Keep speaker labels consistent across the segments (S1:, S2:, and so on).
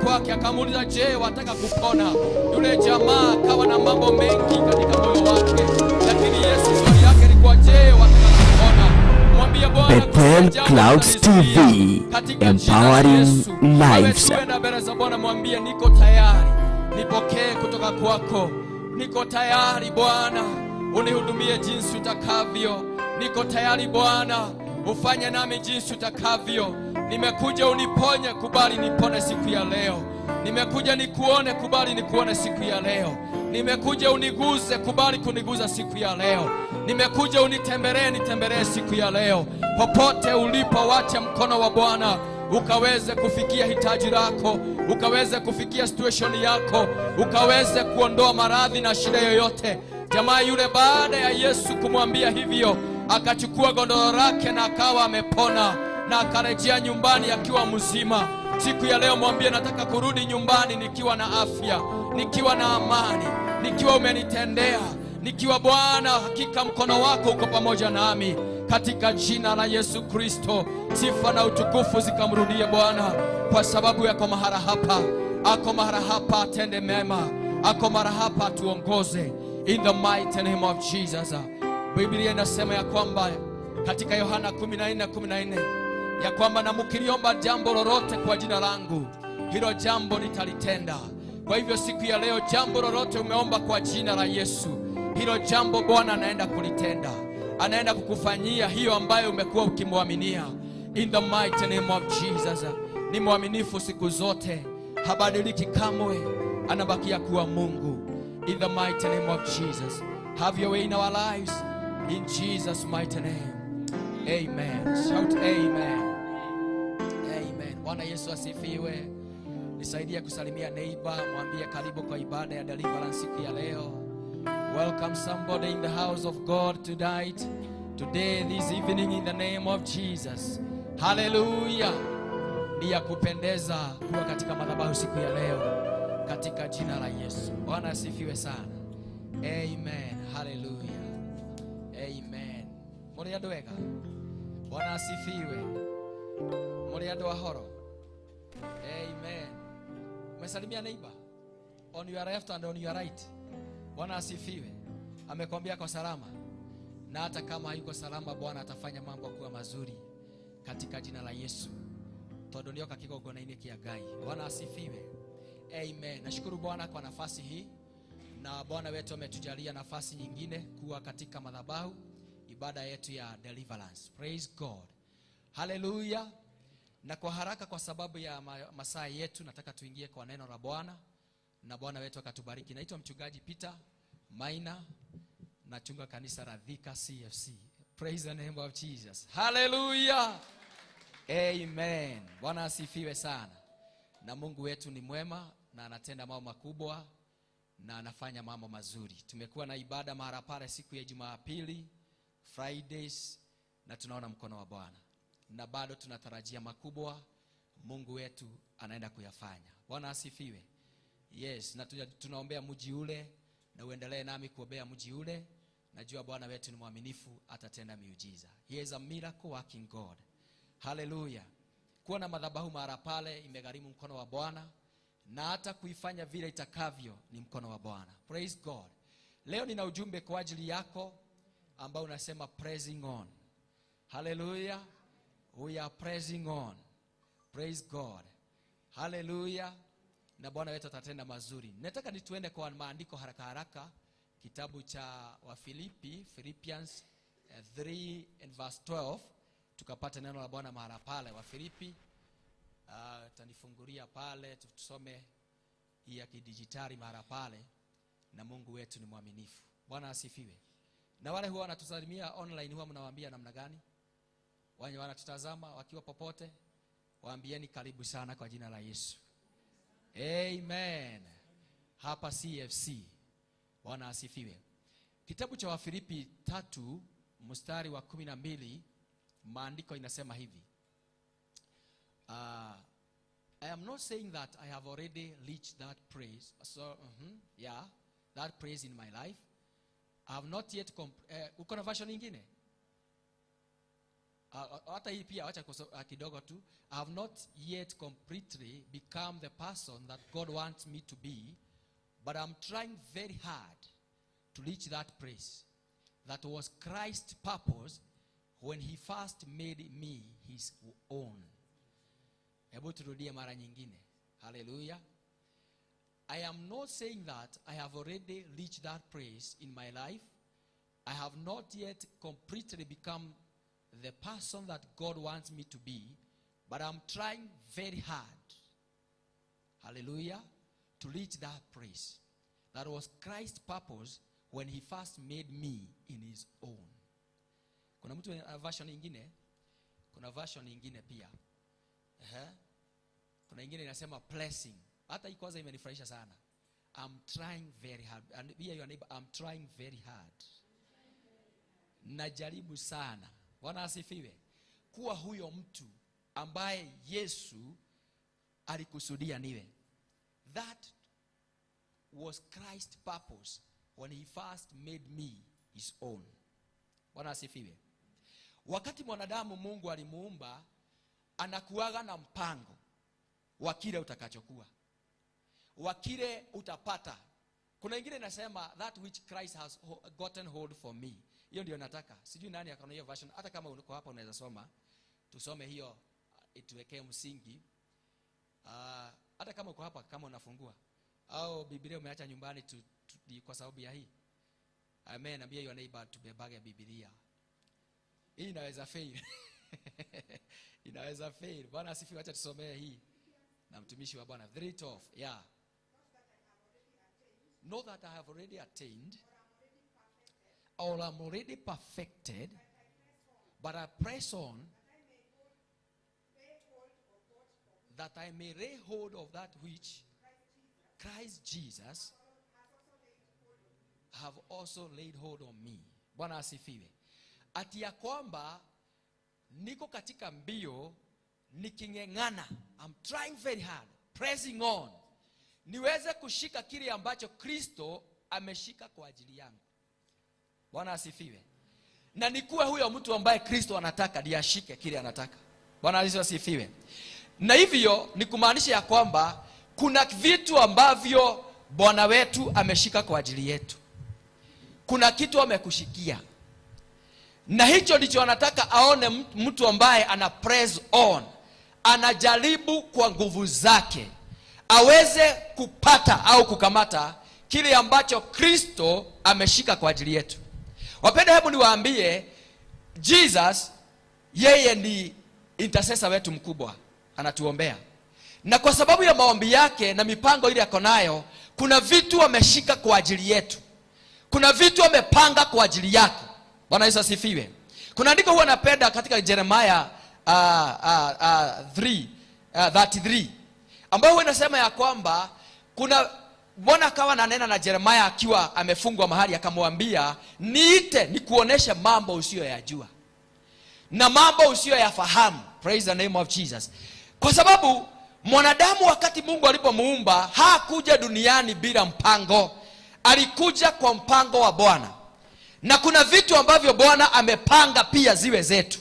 S1: kwake akamuuliza, je, wataka kupona? Yule jamaa akawa na mambo mengi katika moyo wake, lakini Yesu swali yake ilikuwa, je, wataka kupona? Mwambie Bwana,
S2: Bethel
S1: kuna jambo
S2: Clouds
S1: litanizuia.
S2: TV,
S1: Katika jina la
S2: empowering
S1: Yesu. Wewe
S2: lives.
S1: tuenda mbele za Bwana, mwambie niko tayari, nipokee kutoka kwako. Niko tayari Bwana, unihudumie jinsi utakavyo. Niko tayari Bwana, ufanye nami jinsi utakavyo. Nimekuja uniponye, kubali nipone siku ya leo. Nimekuja nikuone, kubali nikuone siku ya leo. Nimekuja uniguze, kubali kuniguza siku ya leo. Nimekuja unitembelee, nitembelee siku ya leo. Popote ulipo, wacha mkono wa Bwana ukaweze kufikia hitaji lako, ukaweze kufikia situation yako, ukaweze kuondoa maradhi na shida yoyote. Jamaa yule baada ya Yesu kumwambia hivyo, akachukua godoro lake na akawa amepona na akarejea nyumbani akiwa mzima. Siku ya leo mwambie, nataka kurudi nyumbani nikiwa na afya, nikiwa na amani, nikiwa umenitendea, nikiwa Bwana, hakika mkono wako uko pamoja nami, katika jina la Yesu Kristo. Sifa na utukufu zikamrudie Bwana, kwa sababu yako mahala hapa, ako mahala hapa atende mema, ako mahala hapa atuongoze, in the mighty name of Jesus. Biblia inasema ya kwamba katika Yohana 14:14 ya kwamba na mkiliomba jambo lolote kwa jina langu, hilo jambo nitalitenda. Kwa hivyo siku ya leo, jambo lolote umeomba kwa jina la Yesu, hilo jambo Bwana anaenda kulitenda, anaenda kukufanyia hiyo ambayo umekuwa ukimwaminia. In the mighty name of Jesus. Ni mwaminifu siku zote, habadiliki kamwe, anabakia kuwa Mungu. In the mighty name of Jesus. Have your way in our lives. In Jesus' mighty name. Amen. Shout amen. Amen. Bwana Yesu asifiwe. Nisaidie kusalimia neighbor, mwambie karibu kwa ibada ya deliverance siku ya leo. Welcome somebody in the house of God tonight, today, this evening, in the name of Jesus. Hallelujah. Ni ya kupendeza kuwa katika madhabahu siku ya leo katika jina la Yesu. Bwana asifiwe sana. Amen. Hallelujah. Amen. Muri andu ega. Bwana asifiwe. Muri andu ahoro. Amen. Umesalimia neighbor on your left and on your right. Bwana asifiwe. Amekwambia kwa salama, na hata kama hayuko salama, Bwana atafanya mambo kuwa mazuri katika jina la Yesu, tondu nioka kigongona-inĩ kĩa Ngai. Bwana asifiwe. Amen. Nashukuru Bwana kwa nafasi hii, na Bwana wetu ametujalia nafasi nyingine kuwa katika madhabahu ibada yetu ya deliverance. Praise God. Hallelujah. Na kwa haraka, kwa sababu ya masaa yetu, nataka tuingie kwa neno la Bwana na Bwana wetu akatubariki. Naitwa Mchungaji Peter Maina, nachunga kanisa la Thika CFC. Praise the name of Jesus. Hallelujah. Amen. Bwana asifiwe sana. Na Mungu wetu ni mwema na anatenda mambo makubwa na anafanya mambo mazuri. Tumekuwa na ibada mahali pale siku ya Jumapili, Fridays, na tunaona mkono wa Bwana. Na bado tunatarajia makubwa Mungu wetu anaenda kuyafanya. Bwana asifiwe. Yes, na tunaombea mji ule na uendelee nami kuombea mji ule. Najua Bwana wetu ni mwaminifu, atatenda miujiza. He is a miracle working God. Hallelujah. Kuwa na madhabahu mahali pale imegharimu mkono wa Bwana, na hata kuifanya vile itakavyo ni mkono wa Bwana. Praise God. Leo nina ujumbe kwa ajili yako ambao unasema pressing on. Hallelujah. We are pressing on. Praise God. Hallelujah. Na Bwana wetu atatenda mazuri. Nataka ni tuende kwa maandiko haraka haraka, kitabu cha Wafilipi, Philippians 3 and verse 12, tukapata neno la Bwana mahala pale. Wafilipi, tanifungulia pale tusome hii ya kidijitali mahala pale, na Mungu wetu ni mwaminifu. Bwana asifiwe. Na wale huwa wanatusalimia online, huwa mnawaambia namna gani? Wale wanatutazama wakiwa popote, waambieni karibu sana kwa jina la Yesu. Amen. Hapa CFC. Bwana asifiwe. Kitabu cha Wafilipi 3 mstari wa 12, maandiko inasema hivi. I am not saying that I have already reached that praise. So, yeah, that praise in my life. I have not yet uko na version nyingine? Hata hii pia wacha kidogo tu. I have not yet completely become the person that God wants me to be, but I'm trying very hard to reach that place. That was Christ's purpose when he first made me his own. Hebu turudie mara nyingine. Hallelujah. I am not saying that I have already reached that place in my life. I have not yet completely become the person that God wants me to be, but I'm trying very hard, hallelujah, to reach that place. That was Christ's purpose when he first made me in his own. Kuna mtu version nyingine? Kuna version nyingine pia. Ehe. Kuna ingine inasema blessing. Hata hii kwanza imenifurahisha sana. I'm trying very hard. And be your neighbor, I'm trying very hard. Najaribu sana. Bwana asifiwe. Kuwa huyo mtu ambaye Yesu alikusudia niwe. That was Christ's purpose when he first made me his own. Bwana asifiwe. Wakati mwanadamu Mungu alimuumba, anakuaga na mpango wa kile utakachokuwa, wa kile utapata. Kuna ingine inasema that which Christ has gotten hold for me. Hiyo ndio nataka. Sijui nani akona hiyo version. Hata kama uko hapa unaweza soma. Tusome hiyo ituwekee msingi. Hata kama uko hapa, kama unafungua au Biblia umeacha nyumbani kwa sababu ya hii. Amen. Ambia your neighbor tubebage Biblia. Hii inaweza fail. Inaweza fail. Bwana asifiwe. Acha tusomee hii na mtumishi wa Bwana. 3:12. Yeah. Not that I have already attained or I'm already perfected, but I press on that I may lay hold of that which Christ Jesus have also laid hold on me. Bwana asifiwe. Ati ya kwamba niko katika mbio niking'eng'ana. I'm trying very hard, pressing on, niweze kushika kile ambacho Kristo ameshika kwa ajili yangu. Bwana asifiwe. Na nikuwe huyo mtu ambaye Kristo anataka ndiye ashike kile anataka. Bwana Yesu asifiwe. Na hivyo ni kumaanisha ya kwamba kuna vitu ambavyo Bwana wetu ameshika kwa ajili yetu. Kuna kitu amekushikia. Na hicho ndicho anataka aone mtu ambaye ana press on, anajaribu kwa nguvu zake aweze kupata au kukamata kile ambacho Kristo ameshika kwa ajili yetu. Wapendwa, hebu niwaambie, Jesus yeye ni intercessor wetu mkubwa, anatuombea. Na kwa sababu ya maombi yake na mipango ile yako nayo, kuna vitu ameshika kwa ajili yetu. Kuna vitu amepanga kwa ajili yako. Bwana Yesu asifiwe. Kuna andiko huwa napenda katika Jeremiah 3, 33, ambayo huwa inasema ya kwamba kuna Bwana akawa ananena na Jeremiah akiwa amefungwa mahali, akamwambia, niite nikuoneshe mambo usiyoyajua na mambo usiyoyafahamu. Praise the name of Jesus. Kwa sababu mwanadamu wakati Mungu alipomuumba hakuja duniani bila mpango. Alikuja kwa mpango wa Bwana. Na kuna vitu ambavyo Bwana amepanga pia ziwe zetu.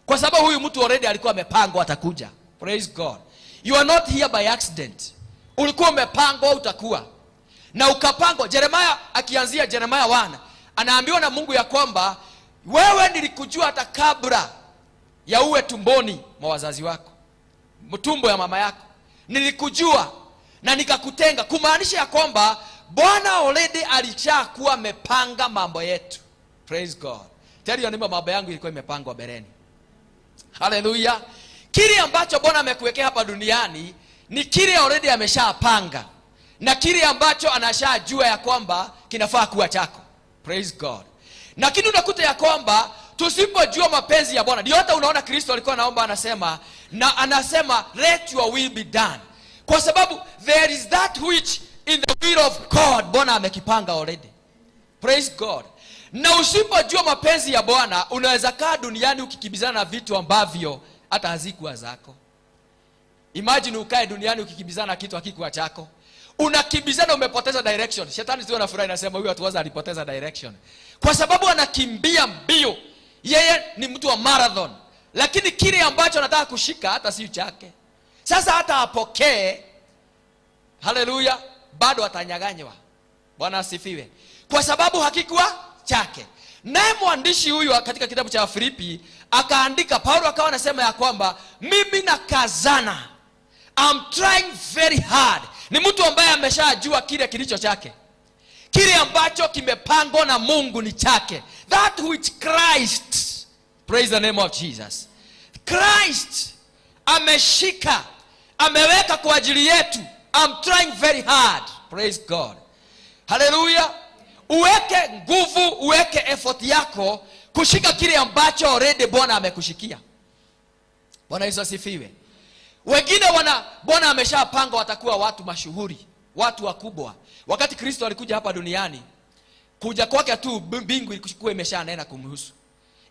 S1: Kwa sababu huyu mtu already alikuwa amepangwa atakuja. Praise God. You are not here by accident. Ulikuwa umepangwa utakuwa. Na ukapangwa. Jeremiah akianzia Jeremiah 1 anaambiwa na Mungu ya kwamba wewe nilikujua hata kabla ya uwe tumboni mwa wazazi wako, tumbo ya mama yako. Nilikujua na nikakutenga, kumaanisha ya kwamba Bwana already alishakuwa amepanga mambo yetu. Praise God. Tell your neighbor, mambo yangu ilikuwa imepangwa mbeleni. Hallelujah. Kile ambacho Bwana amekuwekea hapa duniani ni kile already ameshapanga, na kile ambacho anashajua ya kwamba kinafaa kuwa chako. Praise God. Lakini unakuta ya kwamba tusipojua mapenzi ya Bwana, ndio hata unaona Kristo alikuwa anaomba, anasema, na anasema let your will be done, kwa sababu there is that which in the will of God Bwana amekipanga already. Praise God. Na usipojua mapenzi ya Bwana, unaweza kaa duniani ukikimbizana na vitu ambavyo hata hazikuwa zako. Imagine ukae duniani ukikimbizana na kitu hakikuwa chako. Unakimbizana, umepoteza direction. Shetani sio anafurahi, anasema huyu atuwaza alipoteza direction. Kwa sababu anakimbia mbio. Yeye ni mtu wa marathon. Lakini kile ambacho anataka kushika hata si chake. Sasa hata apokee, haleluya, bado atanyaganywa. Bwana asifiwe. Kwa sababu hakikuwa chake. Naye mwandishi huyu katika kitabu cha Filipi akaandika, Paulo akawa anasema ya kwamba mimi nakazana, I'm trying very hard. Ni mtu ambaye ameshajua kile kilicho chake, kile ambacho kimepangwa na Mungu ni chake. That which Christ, praise the name of Jesus, Christ ameshika, ameweka kwa ajili yetu. I'm trying very hard. Praise God, haleluya. Uweke nguvu, uweke effort yako kushika kile ambacho already Bwana amekushikia. Bwana Yesu asifiwe. Wengine wana Bwana ameshapanga watakuwa watu mashuhuri, watu wakubwa. Wakati Kristo alikuja hapa duniani, kuja kwake tu mbingu ilikuwa imeshanena kumhusu.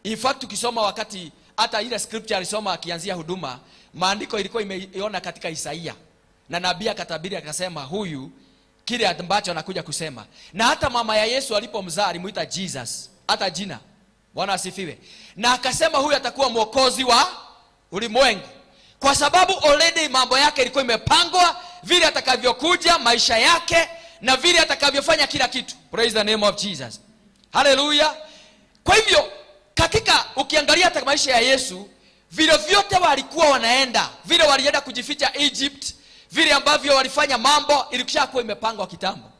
S1: In fact, ukisoma wakati hata ile scripture alisoma akianzia huduma, maandiko ilikuwa imeiona katika Isaia, na nabii akatabiri akasema huyu kile ambacho anakuja kusema. Na hata mama ya Yesu alipomzaa alimuita Jesus, hata jina. Bwana asifiwe. Na akasema huyu atakuwa mwokozi wa ulimwengu, kwa sababu already mambo yake ilikuwa imepangwa, vile atakavyokuja maisha yake na vile atakavyofanya kila kitu. Praise the name of Jesus, haleluya. Kwa hivyo katika ukiangalia hata maisha ya Yesu, vile vyote walikuwa wanaenda, vile walienda kujificha Egypt, vile ambavyo walifanya mambo, ilikwishakuwa imepangwa kitambo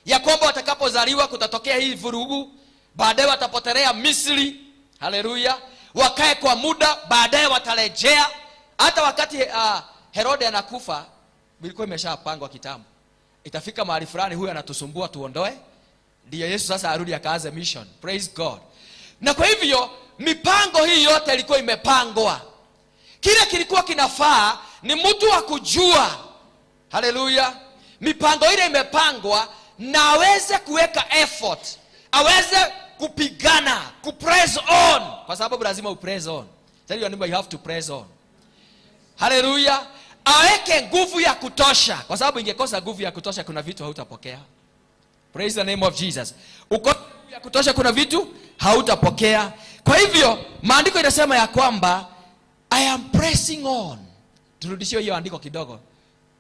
S1: ya kwamba watakapozaliwa kutatokea hii vurugu, baadaye watapotelea Misri, haleluya, wakae kwa muda, baadaye watarejea. Hata wakati Herode anakufa, ilikuwa imeshapangwa kitambo, itafika mahali fulani huyu anatusumbua, tuondoe, ndiyo Yesu sasa arudi akaanze mission. Praise God. Na kwa hivyo mipango hii yote ilikuwa imepangwa. Kile kilikuwa kinafaa ni mtu wa kujua, haleluya, mipango ile imepangwa na aweze kuweka effort, aweze kupigana, kupress on, kwa sababu lazima upress on. Tell your neighbor, you have to press on. Haleluya. Aweke nguvu ya kutosha, kwa sababu ingekosa nguvu ya kutosha, kuna vitu hautapokea. Praise the name of Jesus. Uko nguvu ya kutosha, kuna vitu hautapokea. Kwa hivyo maandiko inasema ya kwamba I am pressing on. Turudishie hiyo andiko kidogo,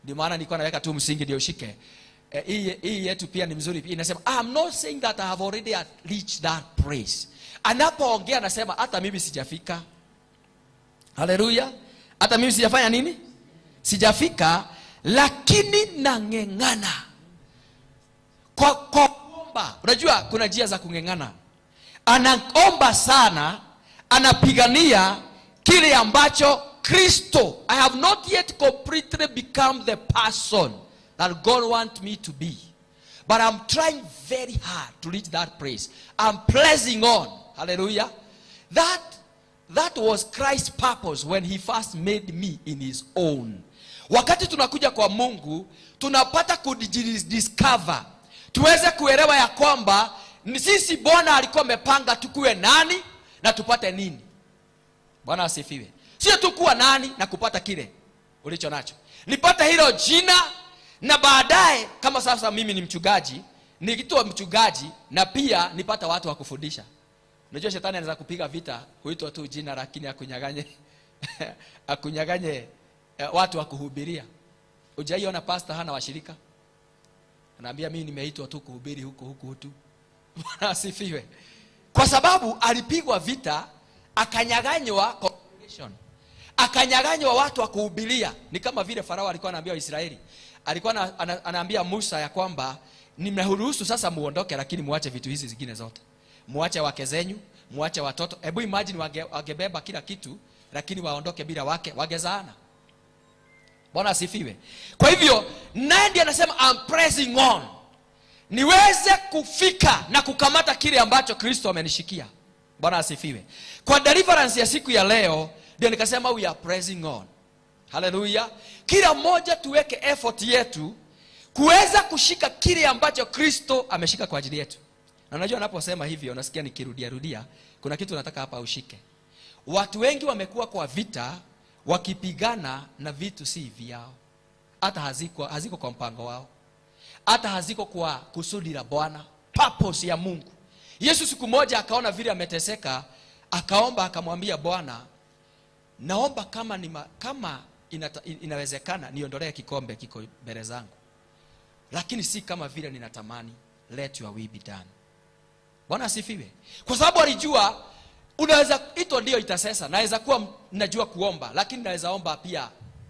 S1: ndio maana nilikuwa naweka tu msingi ndio ushike. Hii yetu pia ni mzuri. Inasema, I'm not saying that I have already reached that place. Anapoongea anasema hata mimi sijafika. Haleluya. Hata mimi sijafanya nini? Sijafika, lakini nang'eng'ana kwa kuomba. Unajua kuna njia za kung'eng'ana. Anaomba sana, anapigania kile ambacho Kristo. I have not yet completely become the person that God want me to be, but I'm trying very hard to reach that place. I'm pressing on. Hallelujah. That was Christ's purpose when he first made me in his own. Wakati tunakuja kwa Mungu, tunapata kujidiscover, tuweze kuelewa ya kwamba ni sisi Bwana alikuwa amepanga tukuwe nani na tupate nini. Bwana asifiwe. Sio tu kuwa nani na kupata kile ulicho nacho, nipate hilo jina na baadaye, kama sasa mimi ni mchungaji, nikiitwa mchungaji na pia nipata watu wa kufundisha. Unajua shetani anaweza kupiga vita, huitwa tu jina, lakini akunyaganye watu wa kuhubiria. Hujaiona pastor hana washirika? Anaambia, "Mimi nimeitwa tu kuhubiri huku huku tu." Bwana asifiwe. Kwa sababu alipigwa vita, akanyaganywa congregation, akanyaganywa watu wa kuhubiria. Ni kama vile Farao alikuwa anaambia Waisraeli, alikuwa anaambia Musa ya kwamba nimeruhusu sasa muondoke, lakini muache vitu hizi zingine zote, muache wake zenyu, muache watoto. Hebu imagine wangebeba kila kitu, lakini waondoke bila wake, wangezaana. Bwana asifiwe. Kwa hivyo naye ndiye anasema, I'm pressing on niweze kufika na kukamata kile ambacho Kristo amenishikia. Bwana asifiwe. Kwa deliverance ya siku ya leo ndio nikasema we are pressing on. Haleluya. Kila mmoja tuweke effort yetu kuweza kushika kile ambacho Kristo ameshika kwa ajili yetu. Na unajua naposema hivyo, unasikia nikirudia rudia, kuna kitu nataka hapa ushike. Watu wengi wamekuwa kwa vita wakipigana na vitu si vyao, hata haziko kwa mpango wao, hata haziko kwa kusudi la Bwana, purpose ya Mungu. Yesu siku moja akaona vile ameteseka, akaomba akamwambia Bwana, Naomba kama kama inawezekana niondolee kikombe kiko mbele zangu, lakini si kama vile ninatamani, let your will be done. Bwana asifiwe. Kwa sababu alijua unaweza ito ndio itasesa. Naweza kuwa najua kuomba, lakini naweza omba pia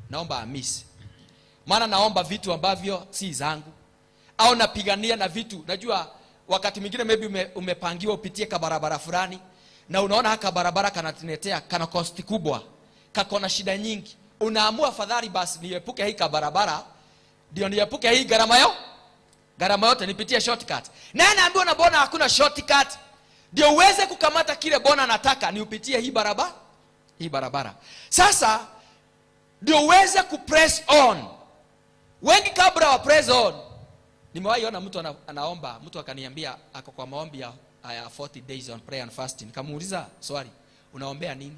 S1: naomba amisi. Maana naomba vitu ambavyo si zangu, au napigania na vitu. Najua wakati mwingine maybe umepangiwa upitie kabarabara fulani, na unaona haka barabara kanatuletea kana cost kubwa, kako na shida nyingi. Unaamua fadhali basi niepuke hii kabarabara, ndio niepuke hii gharama yo. Gharama yote nipitie shortcut. Na naambiwa na Bwana hakuna shortcut. Ndio uweze kukamata kile Bwana anataka ni upitie hii barabara, hii barabara. Sasa ndio uweze kupress on. Wengi kabla wa press on, nimewahi ona mtu anaomba, mtu akaniambia ako kwa maombi ya 40 days on prayer and fasting. Nikamuuliza swali, unaombea nini?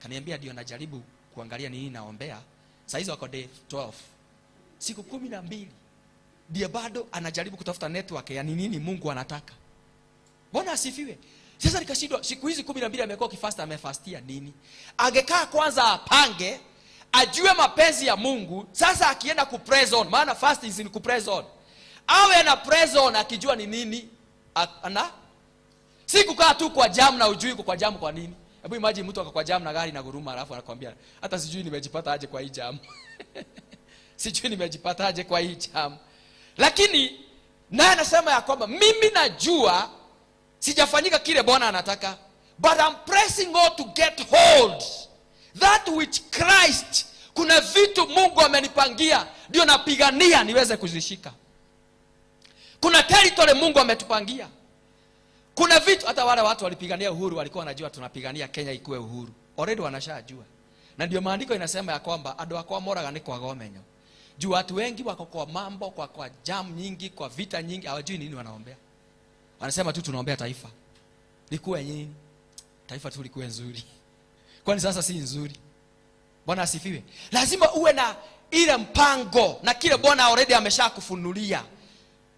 S1: Kaniambia ndio najaribu kuangalia nini naombea. Saa hizo wako day 12. Siku 12. Ndiye bado anajaribu kutafuta network ya nini Mungu anataka. Bwana asifiwe. Sasa nikashindwa, siku hizi 12 amekuwa akifast, amefastia nini? Angekaa kwanza apange, ajue mapenzi ya Mungu. Sasa akienda ku press on, maana fasting ni ku press on. Awe na press on akijua ni nini ana. Si kukaa tu kwa jam na ujui kwa jam kwa nini. Hebu imagine mtu akawa kwa jam na gari na guruma, alafu anakuambia hata sijui nimejipata aje kwa hii jam. Sijui nimejipata aje kwa hii jam. Lakini naye anasema ya kwamba mimi najua sijafanyika kile Bwana anataka, but I'm pressing on to get hold that which Christ. Kuna vitu Mungu amenipangia, ndio napigania niweze kuzishika. Kuna territory Mungu ametupangia. Kuna vitu hata wale watu walipigania uhuru walikuwa wanajua tunapigania Kenya ikuwe uhuru. Already wanashajua. Na ndio maandiko inasema ya kwamba andũ akwa moraga nĩ kwaga ũmenyo. Juu watu wengi wako kwa mambo, kwa jam nyingi, kwa vita nyingi, hawajui nini wanaombea. Wanasema tu tunaombea taifa likuwe nini? Taifa tu likuwe nzuri. Kwani sasa si nzuri? Bwana asifiwe. Lazima uwe na ile mpango na kile Bwana already ameshakufunulia.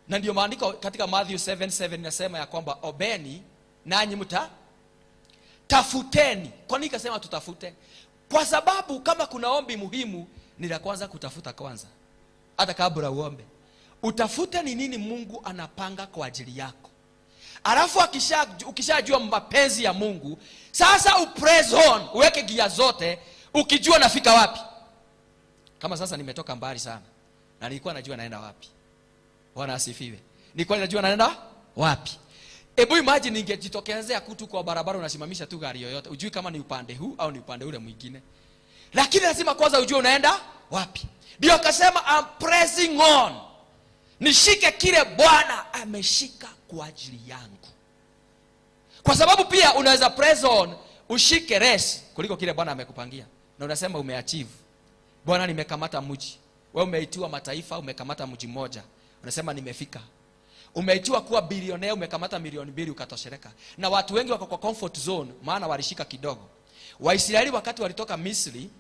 S1: Na ndio maandiko katika Matthew 7:7 inasema ya kwamba ombeni nanyi mta tafuteni. Kwa nini kasema tutafute? Kwa sababu kama kuna ombi muhimu ni la kwanza kutafuta kwanza. Hata kabla uombe. Utafute ni nini Mungu anapanga kwa ajili yako. Alafu ukishajua mapenzi ya Mungu, sasa upress on, uweke gia zote, ukijua nafika wapi. Kama sasa nimetoka mbali sana na nilikuwa najua naenda wapi. Bwana asifiwe. Nilikuwa najua naenda wapi. Ebu imagine ningejitokezea kutu kwa barabara, unasimamisha tu gari yoyote, ujui kama ni upande huu au ni upande ule mwingine. Lakini lazima kwanza ujue unaenda wapi. Ndio akasema I'm pressing on. Nishike kile Bwana ameshika kwa ajili yangu. Kwa sababu pia unaweza press on ushike race kuliko kile Bwana amekupangia. Na unasema umeachieve. Bwana nimekamata mji. Wewe umeitiwa mataifa, umekamata mji mmoja. Unasema nimefika. Umeitiwa kuwa bilionea, umekamata 2 milioni ukatosheleka. Na watu wengi wako kwa comfort zone, maana walishika kidogo. Waisraeli wakati walitoka Misri,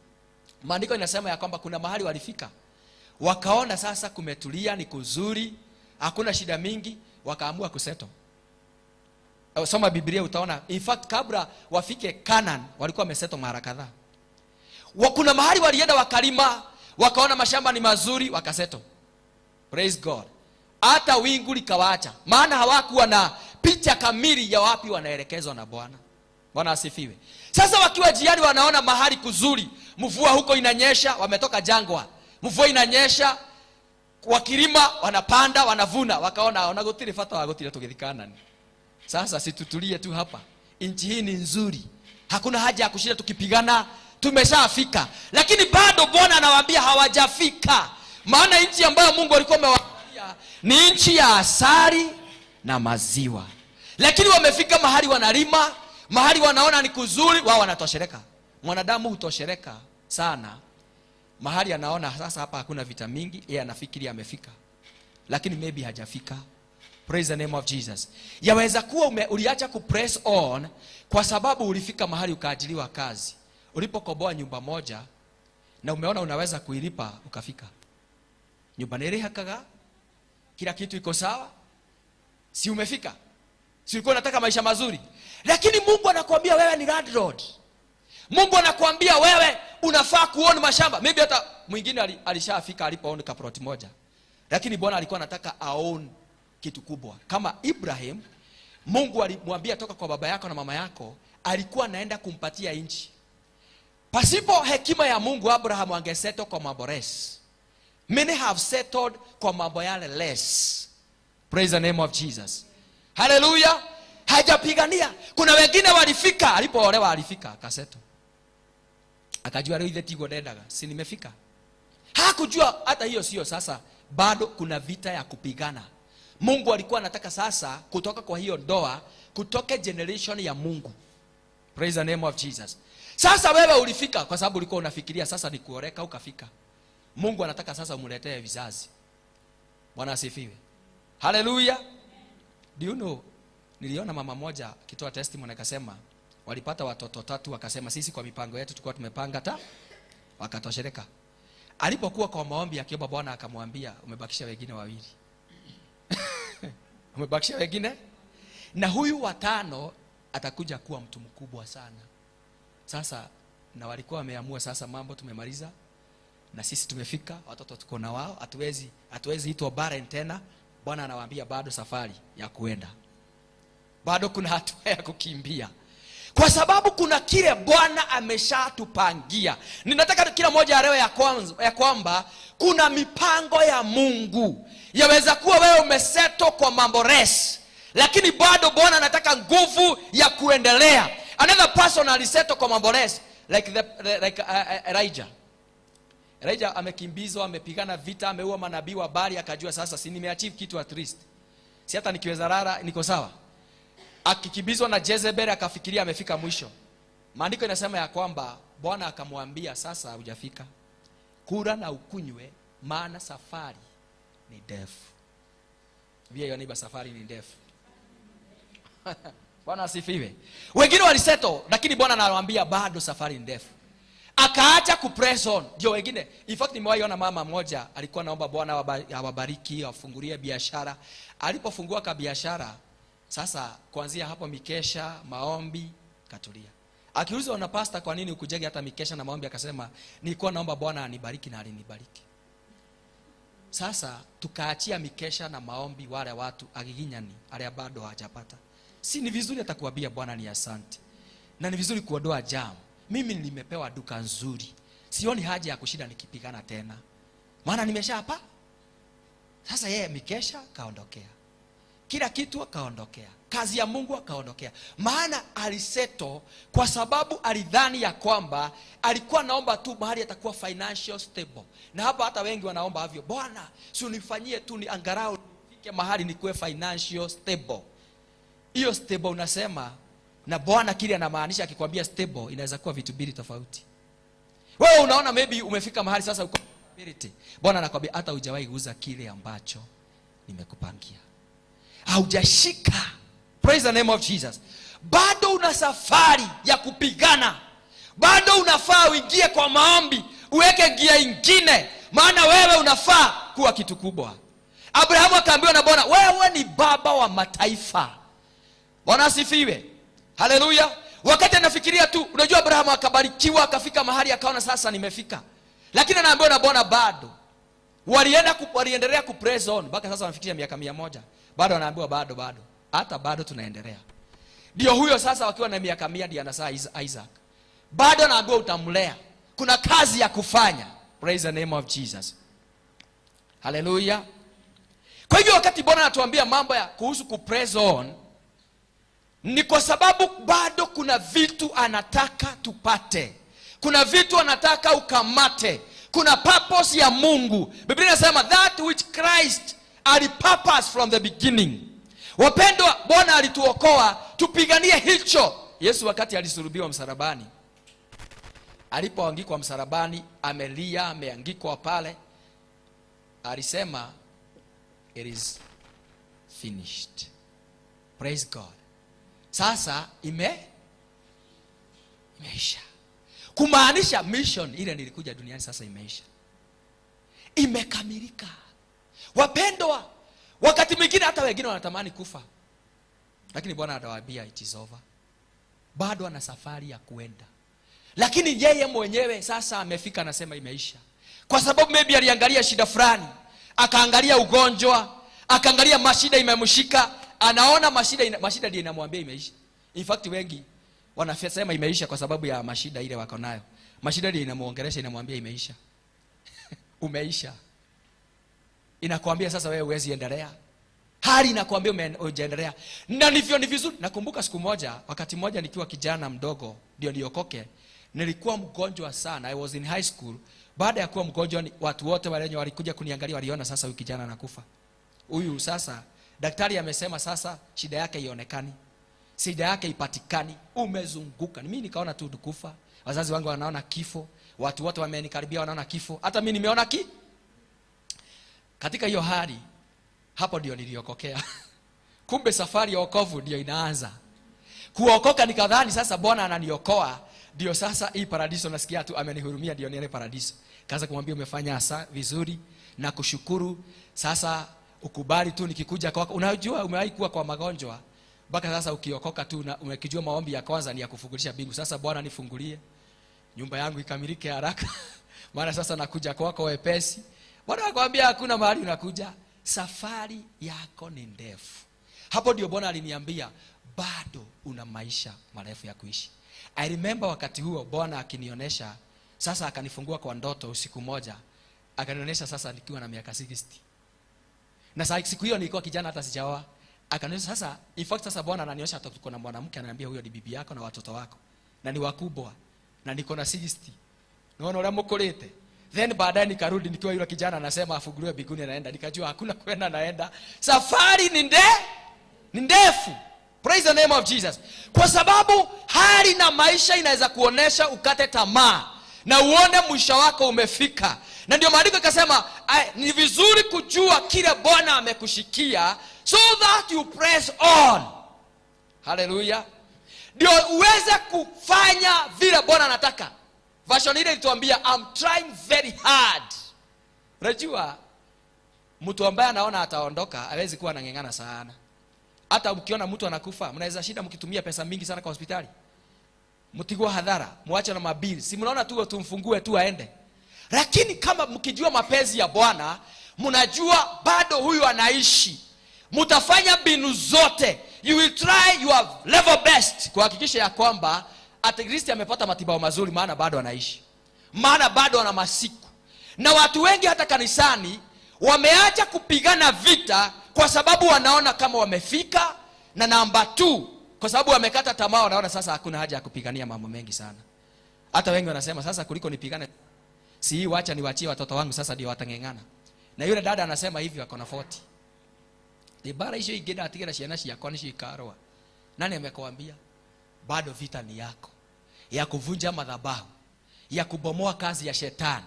S1: maandiko inasema ya kwamba kuna mahali walifika. Wakaona sasa kumetulia, ni kuzuri, hakuna shida mingi, wakaamua kusettle. Soma Biblia utaona. In fact kabla wafike Canaan walikuwa wamesettle mara kadhaa. Kuna mahali walienda wakalima, wakaona mashamba ni mazuri, wakasettle. Praise God. Hata wingu likawaacha, maana hawakuwa na picha kamili ya wapi wanaelekezwa na Bwana. Bwana asifiwe. Sasa wakiwa jiani wanaona mahali kuzuri, mvua huko inanyesha, wametoka jangwa, mvua inanyesha, wakilima wanapanda, wanavuna, wakaona ona gutiri bata wa gutira tugithikana. Sasa situtulie tu hapa, nchi hii ni nzuri, hakuna haja ya kushinda tukipigana, tumeshafika. Lakini bado Bwana anawaambia hawajafika, maana nchi ambayo Mungu alikuwa amewaambia ni nchi ya asali na maziwa, lakini wamefika mahali wanalima, mahali wanaona ni kuzuri, wao wanatosheleka. Mwanadamu hutosheleka sana mahali anaona sasa hapa hakuna vita mingi, yeye anafikiri amefika, lakini maybe hajafika. Praise the name of Jesus. Yaweza kuwa uliacha kupress on kwa sababu ulifika mahali ukaajiriwa kazi. Ulipokoboa nyumba moja na umeona unaweza kuilipa, ukafika. Nyumba nĩrĩhakaga, kila kitu iko sawa, si umefika? Si ulikuwa unataka maisha mazuri? Lakini Mungu anakuambia wewe ni landlord. Mungu anakuambia wewe unafaa kuona mashamba. Maybe hata mwingine alishafika alipoona kaplot moja, lakini Bwana alikuwa anataka aone kitu kubwa. Kama Ibrahim, Mungu alimwambia toka kwa baba yako na mama yako, alikuwa anaenda kumpatia nchi. Pasipo hekima ya Mungu, Abraham angesettle kwa mambo less. Many have settled kwa mambo yale less. Praise the name of Jesus. Hallelujah. Hajapigania. Kuna wengine walifika, alipoolewa alifika akasettle. Akajua leo ile tigo ndendaga, si nimefika. Hakujua hata hiyo sio sasa, bado kuna vita ya kupigana. Mungu alikuwa anataka sasa kutoka kwa hiyo ndoa kutoke generation ya Mungu. Praise the name of Jesus. Sasa wewe ulifika kwa sababu ulikuwa unafikiria sasa ni kuoreka ukafika. Mungu anataka sasa umletee vizazi. Bwana asifiwe. Hallelujah. Do you know, niliona mama moja akitoa testimony akasema walipata watoto 3, wakasema sisi kwa mipango yetu tulikuwa tumepanga ta, wakatosheleka. Alipokuwa kwa maombi akiomba Bwana akamwambia umebakisha wengine 2. Umebakisha wengine? Na huyu 5 atakuja kuwa mtu mkubwa sana. Sasa na walikuwa wameamua sasa mambo tumemaliza na sisi tumefika, watoto tuko na wao, hatuwezi itwa barren tena. Bwana anawaambia bado safari ya kuenda. Bado kuna hatua ya kukimbia. Kwa sababu kuna kile Bwana ameshatupangia. Ninataka kila mmoja aelewe ya kwamba kuna mipango ya Mungu. Yaweza kuwa wewe umesettle kwa mambo less, lakini bado Bwana anataka nguvu ya kuendelea. Another person alisettle kwa mambo less, like Elijah. Elijah amekimbizwa, amepigana vita, ameua manabii wa Baali, akajua sasa si nimeachieve kitu at least. Si hata nikiweza rara niko sawa. Akikimbizwa na Jezebel akafikiria amefika mwisho. Maandiko inasema ya kwamba Bwana akamwambia sasa hujafika. Kula na ukunywe, maana safari ni ndefu. Via yoniba, safari ni ndefu. Bwana asifiwe. Wengine walisettle, lakini Bwana anawaambia bado safari ni ndefu. Akaacha kupress on. Ndio wengine. In fact nimewahi ona mama mmoja alikuwa anaomba Bwana awabariki, awafungulie biashara. Alipofungua ka biashara, sasa kuanzia hapo mikesha, maombi, katulia. Akiulizwa na pastor kwa nini ukujege hata mikesha na maombi, akasema nilikuwa naomba Bwana anibariki na alinibariki. Sasa tukaachia mikesha na maombi wale watu agiginyani alia bado hawajapata. Si ni vizuri atakuambia Bwana ni asante. Na ni vizuri kuondoa jam. Mimi nimepewa duka nzuri. Sioni haja ya kushinda nikipigana tena. Maana nimeshapa. Sasa yeye mikesha kaondokea. Kila kitu akaondokea. Kazi ya Mungu akaondokea. Maana aliseto kwa sababu alidhani ya kwamba alikuwa naomba tu mahali atakuwa financial stable. Na hapa hata wengi wanaomba hivyo. Bwana, si unifanyie tu ni angalau nifike mahali nikuwe financial stable. Hiyo stable unasema na Bwana kile anamaanisha akikwambia stable inaweza kuwa vitu mbili tofauti. Wewe unaona maybe umefika mahali sasa uko stability. Bwana anakwambia hata hujawahi kuuza kile ambacho nimekupangia. Haujashika. Praise the name of Jesus. Bado una safari ya kupigana. Bado unafaa uingie kwa maombi, uweke gia ingine, maana wewe unafaa kuwa kitu kubwa. Abrahamu akaambiwa na Bwana, wewe ni baba wa mataifa. Bwana asifiwe. Haleluya. Wakati anafikiria tu, unajua Abrahamu akabarikiwa, akafika mahali akaona sasa nimefika. Lakini anaambiwa na Bwana bado. Waliendelea ku press on mpaka sasa wanafikia miaka 100. Bado anaambiwa bado bado. Hata bado tunaendelea. Ndio huyo sasa wakiwa na miaka 100 ndiye anazaa Isaac. Bado anaambiwa utamlea. Kuna kazi ya kufanya. Praise the name of Jesus. Hallelujah. Kwa hivyo wakati Bwana anatuambia mambo ya kuhusu ku press on, ni kwa sababu bado kuna vitu anataka tupate. Kuna vitu anataka ukamate. Kuna purpose ya Mungu. Biblia inasema that which Christ alipurpose from the beginning. Wapendwa, Bwana alituokoa tupiganie hicho. Yesu wakati alisulubiwa msalabani, alipoangikwa msalabani, amelia, ameangikwa pale, alisema it is finished. Praise God. Sasa imeisha. Kumaanisha mission ile nilikuja duniani sasa imeisha. Imekamilika. Wapendwa, wakati mwingine hata wengine wanatamani kufa. Lakini Bwana atawaambia it is over. Bado ana safari ya kuenda. Lakini yeye mwenyewe sasa amefika, anasema imeisha, kwa sababu maybe aliangalia shida fulani, akaangalia ugonjwa, akaangalia mashida imemshika, anaona mashida ndio inamwambia imeisha. In fact, wengi wanasema imeisha kwa sababu ya mashida ile wako nayo. Mashida ndio inamuongelesha, inamwambia imeisha. Umeisha. Inakwambia sasa wewe huwezi endelea. Hali inakwambia hujaendelea. Na ndivyo ni vizuri. Nakumbuka siku moja, wakati mmoja nikiwa kijana mdogo, ndio niokoke, nilikuwa mgonjwa sana. I was in high school. Baada ya kuwa mgonjwa, watu wote wale walikuja kuniangalia waliona sasa huyu kijana anakufa. Huyu sasa daktari amesema sasa shida yake ionekani, shida yake ipatikani, umezunguka. Mimi nikaona tu kufa. Wazazi wangu wanaona kifo, watu wote wamenikaribia wanaona kifo, hata mimi nimeona ki. Katika hiyo hali, hapo ndio niliokokea. Kumbe safari ya wokovu ndio inaanza. Kuokoka nikadhani sasa Bwana ananiokoa, ndio sasa hii paradiso nasikia tu amenihurumia ndio niende paradiso. Kaanza kumwambia umefanya hasa vizuri na kushukuru, sasa ukubali tu nikikuja kwako. Unajua umewahi kuwa kwa magonjwa mpaka sasa ukiokoka tu na umekijua maombi ya kwanza ni ya kufungulisha mbingu. Sasa Bwana nifungulie nyumba yangu ikamilike haraka, maana sasa nakuja kwako wepesi. Bwana anakuambia hakuna mahali unakuja, safari yako ni ndefu. Hapo ndio Bwana aliniambia bado una maisha marefu ya kuishi. I remember wakati huo Bwana akinionyesha, sasa akanifungua kwa ndoto usiku moja, akanionyesha sasa nikiwa na miaka 60. Na siku hiyo nilikuwa kijana hata sijaoa. Akanionyesha sasa, in fact sasa Bwana ananionyesha hata tuko na mwanamke, ananiambia huyo ni bibi yako na watoto wako na ni wakubwa na niko na 60. Naona ule mkolete. Then baadaye nikarudi nikiwa yule kijana anasema afunguliwe mbinguni anaenda. Nikajua hakuna kwenda naenda. Safari ni ndefu. Praise the name of Jesus. Kwa sababu hali na maisha inaweza kuonesha ukate tamaa na uone mwisho wako umefika. Na ndio maandiko ikasema ni vizuri kujua kile Bwana amekushikia so that you press on. Hallelujah. Ndio uweze kufanya vile Bwana anataka. Version ile ilituambia I'm trying very hard. Unajua mtu ambaye anaona ataondoka hawezi kuwa anang'eng'ana sana. Hata ukiona mtu anakufa, mnaweza shida mkitumia pesa mingi sana kwa hospitali. Mtigwa hadhara, muache na mabili. Si mnaona tu tumfungue tu aende. Lakini kama mkijua mapenzi ya Bwana, mnajua bado huyu anaishi. Mtafanya mbinu zote. You will try your level best kuhakikisha ya kwamba at least amepata matibabu mazuri, maana bado anaishi. Maana bado ana masiku. Na watu wengi hata kanisani wameacha kupigana vita kwa sababu wanaona kama wamefika, na namba 2 kwa sababu wamekata tamaa, wanaona sasa hakuna haja ya kupigania mambo mengi sana. Hata wengi wanasema sasa kuliko nipigane, si hii wacha niwaachie watoto wangu sasa ndio watang'eng'ana. Na yule dada anasema hivi ako na 40. Ibara hiyo ingine atigera ciana ciakwa ni cikarwa. Nani amekwambia? Bado vita ni yako, ya kuvunja madhabahu, ya kubomoa kazi ya shetani.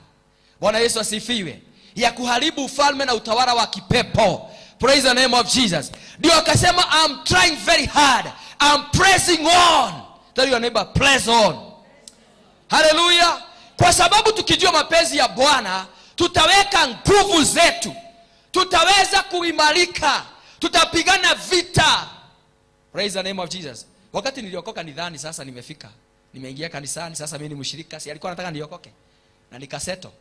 S1: Bwana Yesu asifiwe. Ya kuharibu ufalme na utawala wa kipepo. Praise the name of Jesus. Ndio akasema I'm trying very hard, I'm pressing on. Tell your neighbor, press on. Hallelujah. Kwa sababu tukijua mapenzi ya Bwana, tutaweka nguvu zetu, tutaweza kuimarika, tutapigana vita. Praise the name of Jesus. Wakati niliokoka nidhani sasa nimefika, nimeingia kanisani, sasa mimi ni mshirika. Si alikuwa anataka niokoke na nikaseto,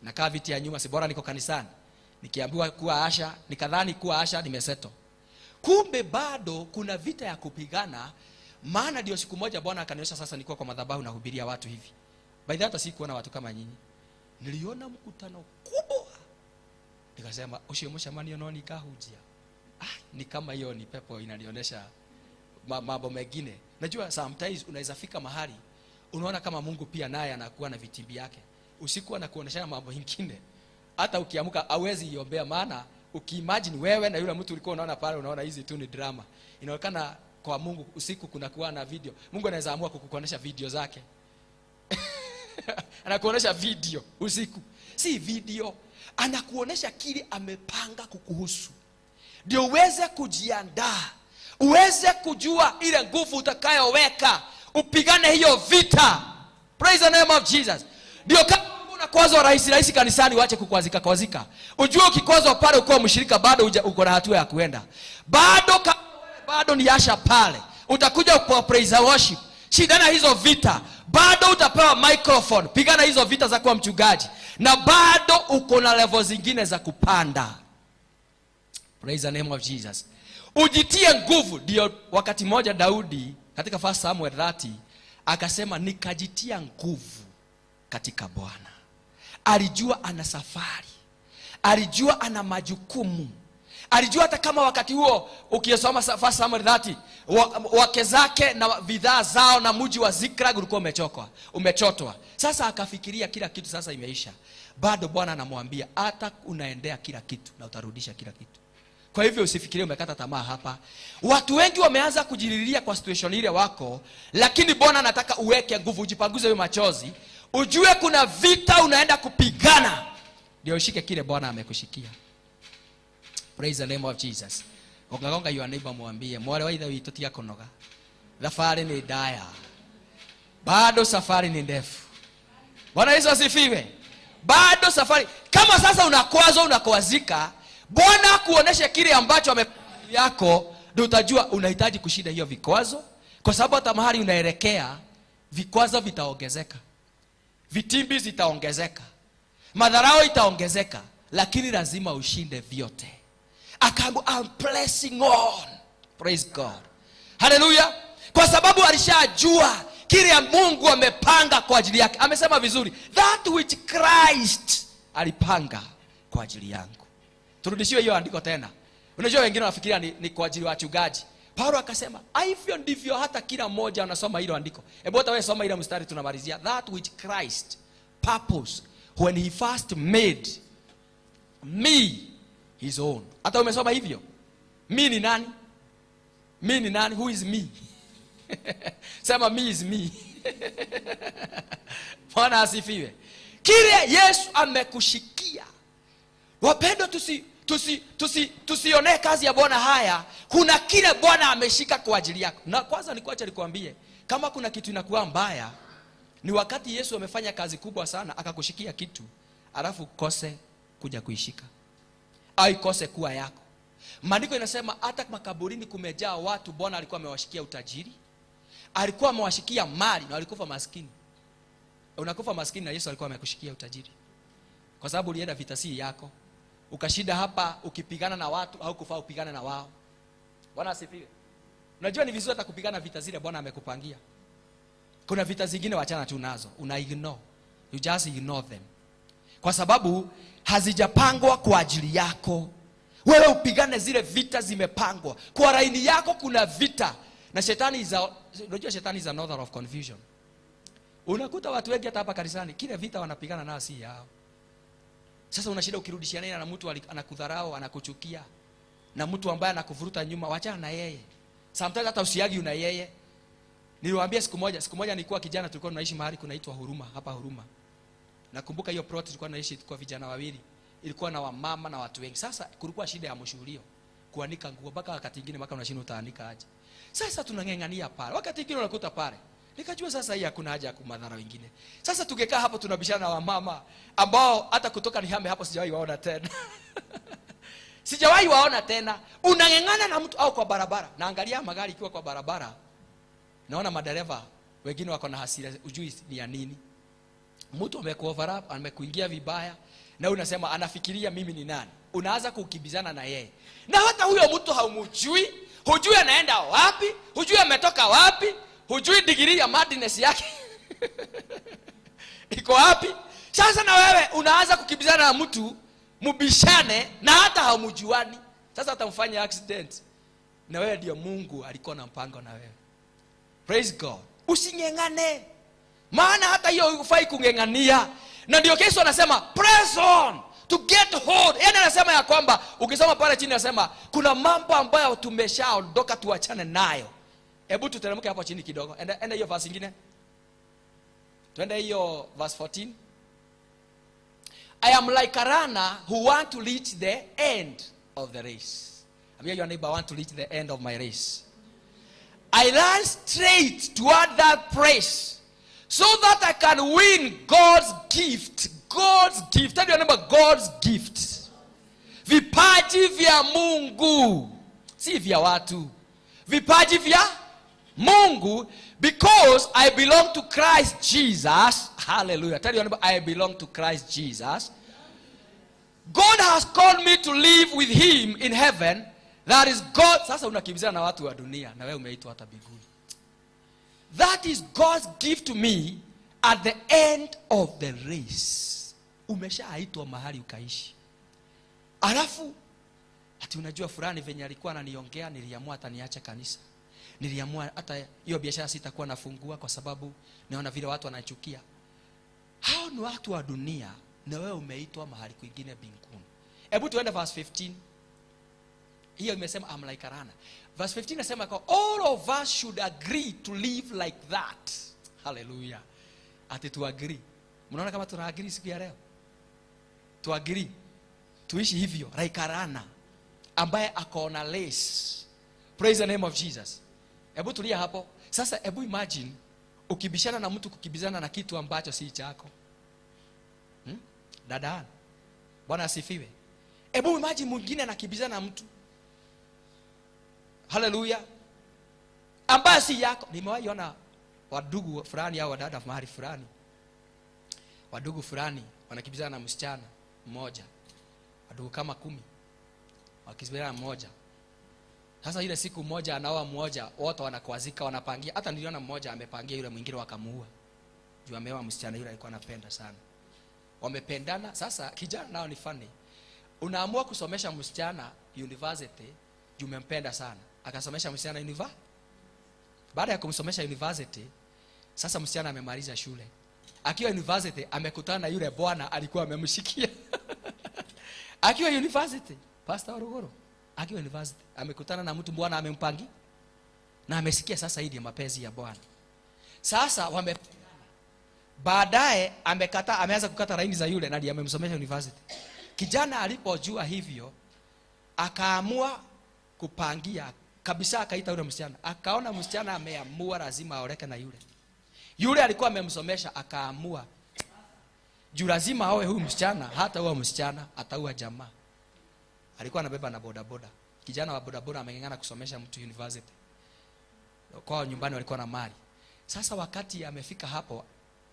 S1: nakaa viti ya nyuma, si bora niko kanisani. Nikiambiwa kuwa asha, nikadhani kuwa asha nimeseto. Kumbe bado kuna vita ya kupigana. Maana ndio siku moja Bwana akanionyesha sasa nilikuwa kwa madhabahu nahubiria watu hivi. By the way, hata sikuona watu kama nyinyi. Niliona mkutano kubwa. Nikasema ucio mshamani no nikahujia. Ni kama hiyo ni pepo inanionyesha mambo mengine. Najua sometimes unaweza fika mahali unaona kama Mungu pia naye anakuwa na vitimbi yake. Usiku anakuonyesha mambo mengine. Hata ukiamka hauwezi iombea, maana ukiimagine wewe na yule mtu ulikuwa unaona pale, unaona hizi tu ni drama. Inaonekana kwa Mungu usiku kuna kuwa na video. Mungu anaweza amua kukuonyesha video zake. Anakuonyesha video usiku. Si video, anakuonyesha kile amepanga kukuhusu. Ndio uweze kujiandaa, uweze kujua ile nguvu utakayoweka upigane hiyo vita. Praise the name of Jesus. Ndio kama unakwazwa rahisi rahisi kanisani, uache kukwazika kwazika. Ujue ukikwazwa pale ukiwa mshirika bado uko na hatua ya kuenda. Bado bado ni asha pale. Utakuja kwa praise and worship. Shindana hizo vita. Bado utapewa microphone, pigana hizo vita za kuwa mchungaji, na bado uko na level zingine za kupanda. Praise the name of Jesus. Ujitie nguvu. Ndio wakati mmoja Daudi katika 1 Samuel 30 akasema, "Nikajitia nguvu katika Bwana." Alijua ana safari, alijua ana majukumu, alijua hata kama wakati huo ukisoma 1 Samuel 30 wake zake na bidhaa zao na mji wa Ziklag ulikuwa umechokwa, umechotwa. Sasa akafikiria kila kitu sasa imeisha. Bado Bwana anamwambia, hata unaendea kila kitu na utarudisha kila kitu. Kwa hivyo usifikirie umekata tamaa hapa. Watu wengi wameanza kujililia kwa situation ile wako, lakini Bwana anataka uweke nguvu, ujipanguze hiyo machozi, ujue kuna vita unaenda kupigana, ndio ushike kile Bwana amekushikia. Praise the name of Jesus. Gongagonga your neighbor, mwambie, "Mwale wa ithe witũ, tiga kũnoga, thabarĩ nĩ ndaya, bado safari ni ndefu." Bwana Yesu asifiwe. Bado safari. Kama sasa unakwazwa, unakwazika, Bwana akuoneshe kile ambacho ame yako, ndio utajua unahitaji kushinda hiyo vikwazo, kwa sababu hata mahali unaelekea vikwazo vitaongezeka, vitimbi zitaongezeka, madharau itaongezeka, lakini lazima ushinde vyote. Akaambiwa, "I'm pressing on." Praise God, haleluya! Kwa sababu alishajua kile Mungu amepanga kwa ajili yake. Amesema vizuri, "That which Christ alipanga kwa ajili yangu." Turudishiwe hiyo andiko tena. Unajua wengine wanafikiria ni kwa ajili ya wachungaji. Paulo akasema hivyo ndivyo hata kila mmoja anasoma hilo andiko. Hebu hata wewe soma ile mstari, tunamalizia. That which Christ purpose when he first made me his own. Hata umesoma hivyo. Me ni nani? Me ni nani? Who is me? Sema, "Me is me." Bwana asifiwe. Kile Yesu amekushikia. Wapendwa, tusionee kazi ya Bwana haya. Kuna kile Bwana ameshika kwa ajili yako. Na kwanza nikuacha nikwambie, kama kuna kitu inakuwa mbaya ni wakati Yesu amefanya kazi kubwa sana akakushikia kitu, alafu ukose kuja kuishika au ikose kuwa yako. Maandiko inasema hata makaburini kumejaa watu Bwana alikuwa amewashikia utajiri, alikuwa amewashikia mali na walikufa maskini. Unakufa maskini na Yesu alikuwa amekushikia utajiri, kwa sababu ulienda vita si yako, ukashinda hapa ukipigana na watu au kufaa upigane na wao. Bwana asifiwe. Unajua ni vizuri hata kupigana vita zile Bwana amekupangia. Kuna vita zingine wachana tu nazo, una ignore, you just ignore them, kwa sababu hazijapangwa kwa ajili yako. Wewe upigane zile vita zimepangwa kwa laini yako. Kuna vita na shetani is a, unajua shetani is an author of confusion. Unakuta watu wengi hata hapa kanisani kile vita wanapigana nao si yao. Sasa una shida ukirudishiana na mtu anakudharau, anakuchukia, na mtu ambaye anakuvuruta nyuma, wachana na yeye. Sometimes hata usiargue na yeye. Niliwaambia siku moja nilikuwa kijana, tulikuwa tunaishi mahali kunaitwa Huruma, hapa Huruma. Nakumbuka hiyo plot tulikuwa tunaishi, tulikuwa vijana wawili. Ilikuwa na wamama na watu wengi. Sasa kulikuwa shida ya mshuhulio, kuanika nguo mpaka wakati mwingine mpaka unashinda utaanika aje. Sasa tunang'eng'ania pale. Wakati mwingine unakuta pale. Nikajua sasa hii hakuna haja ya kumadhara wengine. Sasa tungekaa hapo tunabishana na wamama ambao hata kutoka nihame hapo sijawahi waona tena. Sijawahi waona tena. Unang'eng'ana na mtu au kwa barabara. Naangalia magari ikiwa kwa barabara. Naona madereva wengine wako na hasira, ujui ni ya nini. Mtu amekuoverlap, amekuingia vibaya, na unasema anafikiria mimi ni nani. Unaanza kukimbizana na yeye, na hata huyo mtu haumjui, hujui anaenda wapi, hujui ametoka wapi, hujui degree ya madness yake iko wapi. Sasa na wewe unaanza kukimbizana na mtu mubishane, na hata haumjuani. Sasa atamfanya accident, na wewe ndio Mungu alikuwa na mpango na wewe. Praise God. Using'eng'ane, maana hata hiyo hufai kung'eng'ania. Na ndio Yesu anasema, "Press on to get hold." Yaani anasema ya kwamba ukisoma pale chini anasema kuna mambo ambayo tumeshaondoka, tuachane nayo. Hebu tuteremke hapo chini kidogo. Enda, enda hiyo verse ingine, twende hiyo verse 14. "I am like a runner who want to reach the end of the race." Ambia your neighbor, "I want to reach the end of my race." "I run straight toward that place so that I can win God's gift." God's gift. Tell your neighbor, "God's gift." Vipaji vya Mungu, si vya watu. Vipaji vya Mungu, because I belong to Christ Jesus. Hallelujah. Tell your neighbor, I belong to Christ Jesus. God has called me to live with him in heaven. That is God. Sasa unakimbizana na watu wa dunia na wewe umeitwa hata mbinguni. That is God's gift to me at the end of the race. Umeshaitwa mahali ukaishi. Alafu ati unajua fulani venye alikuwa ananiongea, niliamua hata niache kanisa. Niliamua hata hiyo biashara sitakuwa nafungua kwa sababu naona vile watu wanachukia. Hao ni watu wa dunia na wewe umeitwa mahali kwingine mbinguni. Hebu tuende verse 15. Hiyo imesema I'm like a runner. Verse 15 inasema kwa all of us should agree to live like that. Hallelujah. Ati tu agree. Mnaona kama tuna agree siku ya leo? Tu agree. Tuishi hivyo like a runner ambaye ako na race. Praise the name of Jesus. Hebu tulia hapo. Sasa hebu imagine ukibishana na mtu, kukibizana na kitu ambacho si chako. Dada. Bwana asifiwe. Hebu imagine mwingine anakibizana na mtu. Hallelujah. Ambaye si yako. Nimewahi ona wadugu fulani au wadada mahali fulani. Wadugu fulani wanakibizana na msichana mmoja. Wadugu kama 10. Wakibizana mmoja. Sasa ile siku mmoja anaoa mmoja, wote wanakwazika, wanapangia. Hata niliona mmoja amepangia yule mwingine wakamuua. Juu ameoa msichana yule alikuwa anapenda sana. Wamependana. Sasa kijana nao ni funny. Unaamua kusomesha msichana university juu umempenda sana. Akasomesha msichana university. Baada ya kumsomesha university, sasa msichana amemaliza shule. Akiwa university amekutana na yule bwana alikuwa amemshikia. Akiwa university, Pastor Orugoro, akiwa university amekutana na mtu bwana amempangi na amesikia sasa hii ni mapenzi ya Bwana. Sasa wamependana. Baadaye amekata, ameanza kukata laini za yule na ndiye amemsomesha university. Kijana alipojua hivyo akaamua kupangia kabisa, akaita yule msichana. Akaona msichana ameamua lazima aoleke na yule. Yule alikuwa amemsomesha, akaamua juu lazima aoe huyu msichana, hata huyo msichana ataua jamaa. Alikuwa anabeba na bodaboda. Kijana wa bodaboda ameng'ang'ana kusomesha mtu university. Kwa nyumbani walikuwa na mali. Sasa wakati amefika hapo,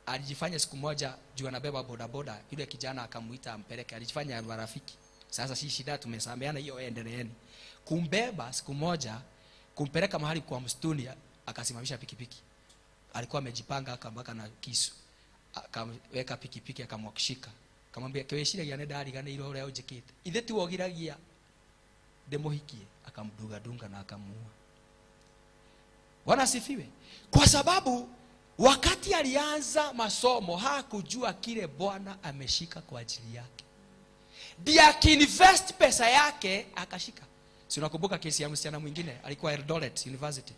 S1: alijifanya siku moja juu anabeba bodaboda, yule kijana akamuita ampeleke, alijifanya marafiki. Sasa si shida, tumesameana hiyo, endeleeni. Kumbeba siku moja, kumpeleka mahali kwa msituni, akasimamisha pikipiki. Alikuwa amejipanga akambaka na kisu. Akamweka pikipiki akamwakishika. Akamwambia keweshira ya nenda arigane iro leo jikite. Ithe tu ogiragia demohikie, akamdunga dunga na akamuua. Bwana asifiwe. Kwa sababu wakati alianza masomo hakujua kile Bwana ameshika kwa ajili yake. Ndiye akiinvest pesa yake akashika. Si unakumbuka kesi ya msichana mwingine alikuwa Eldoret University.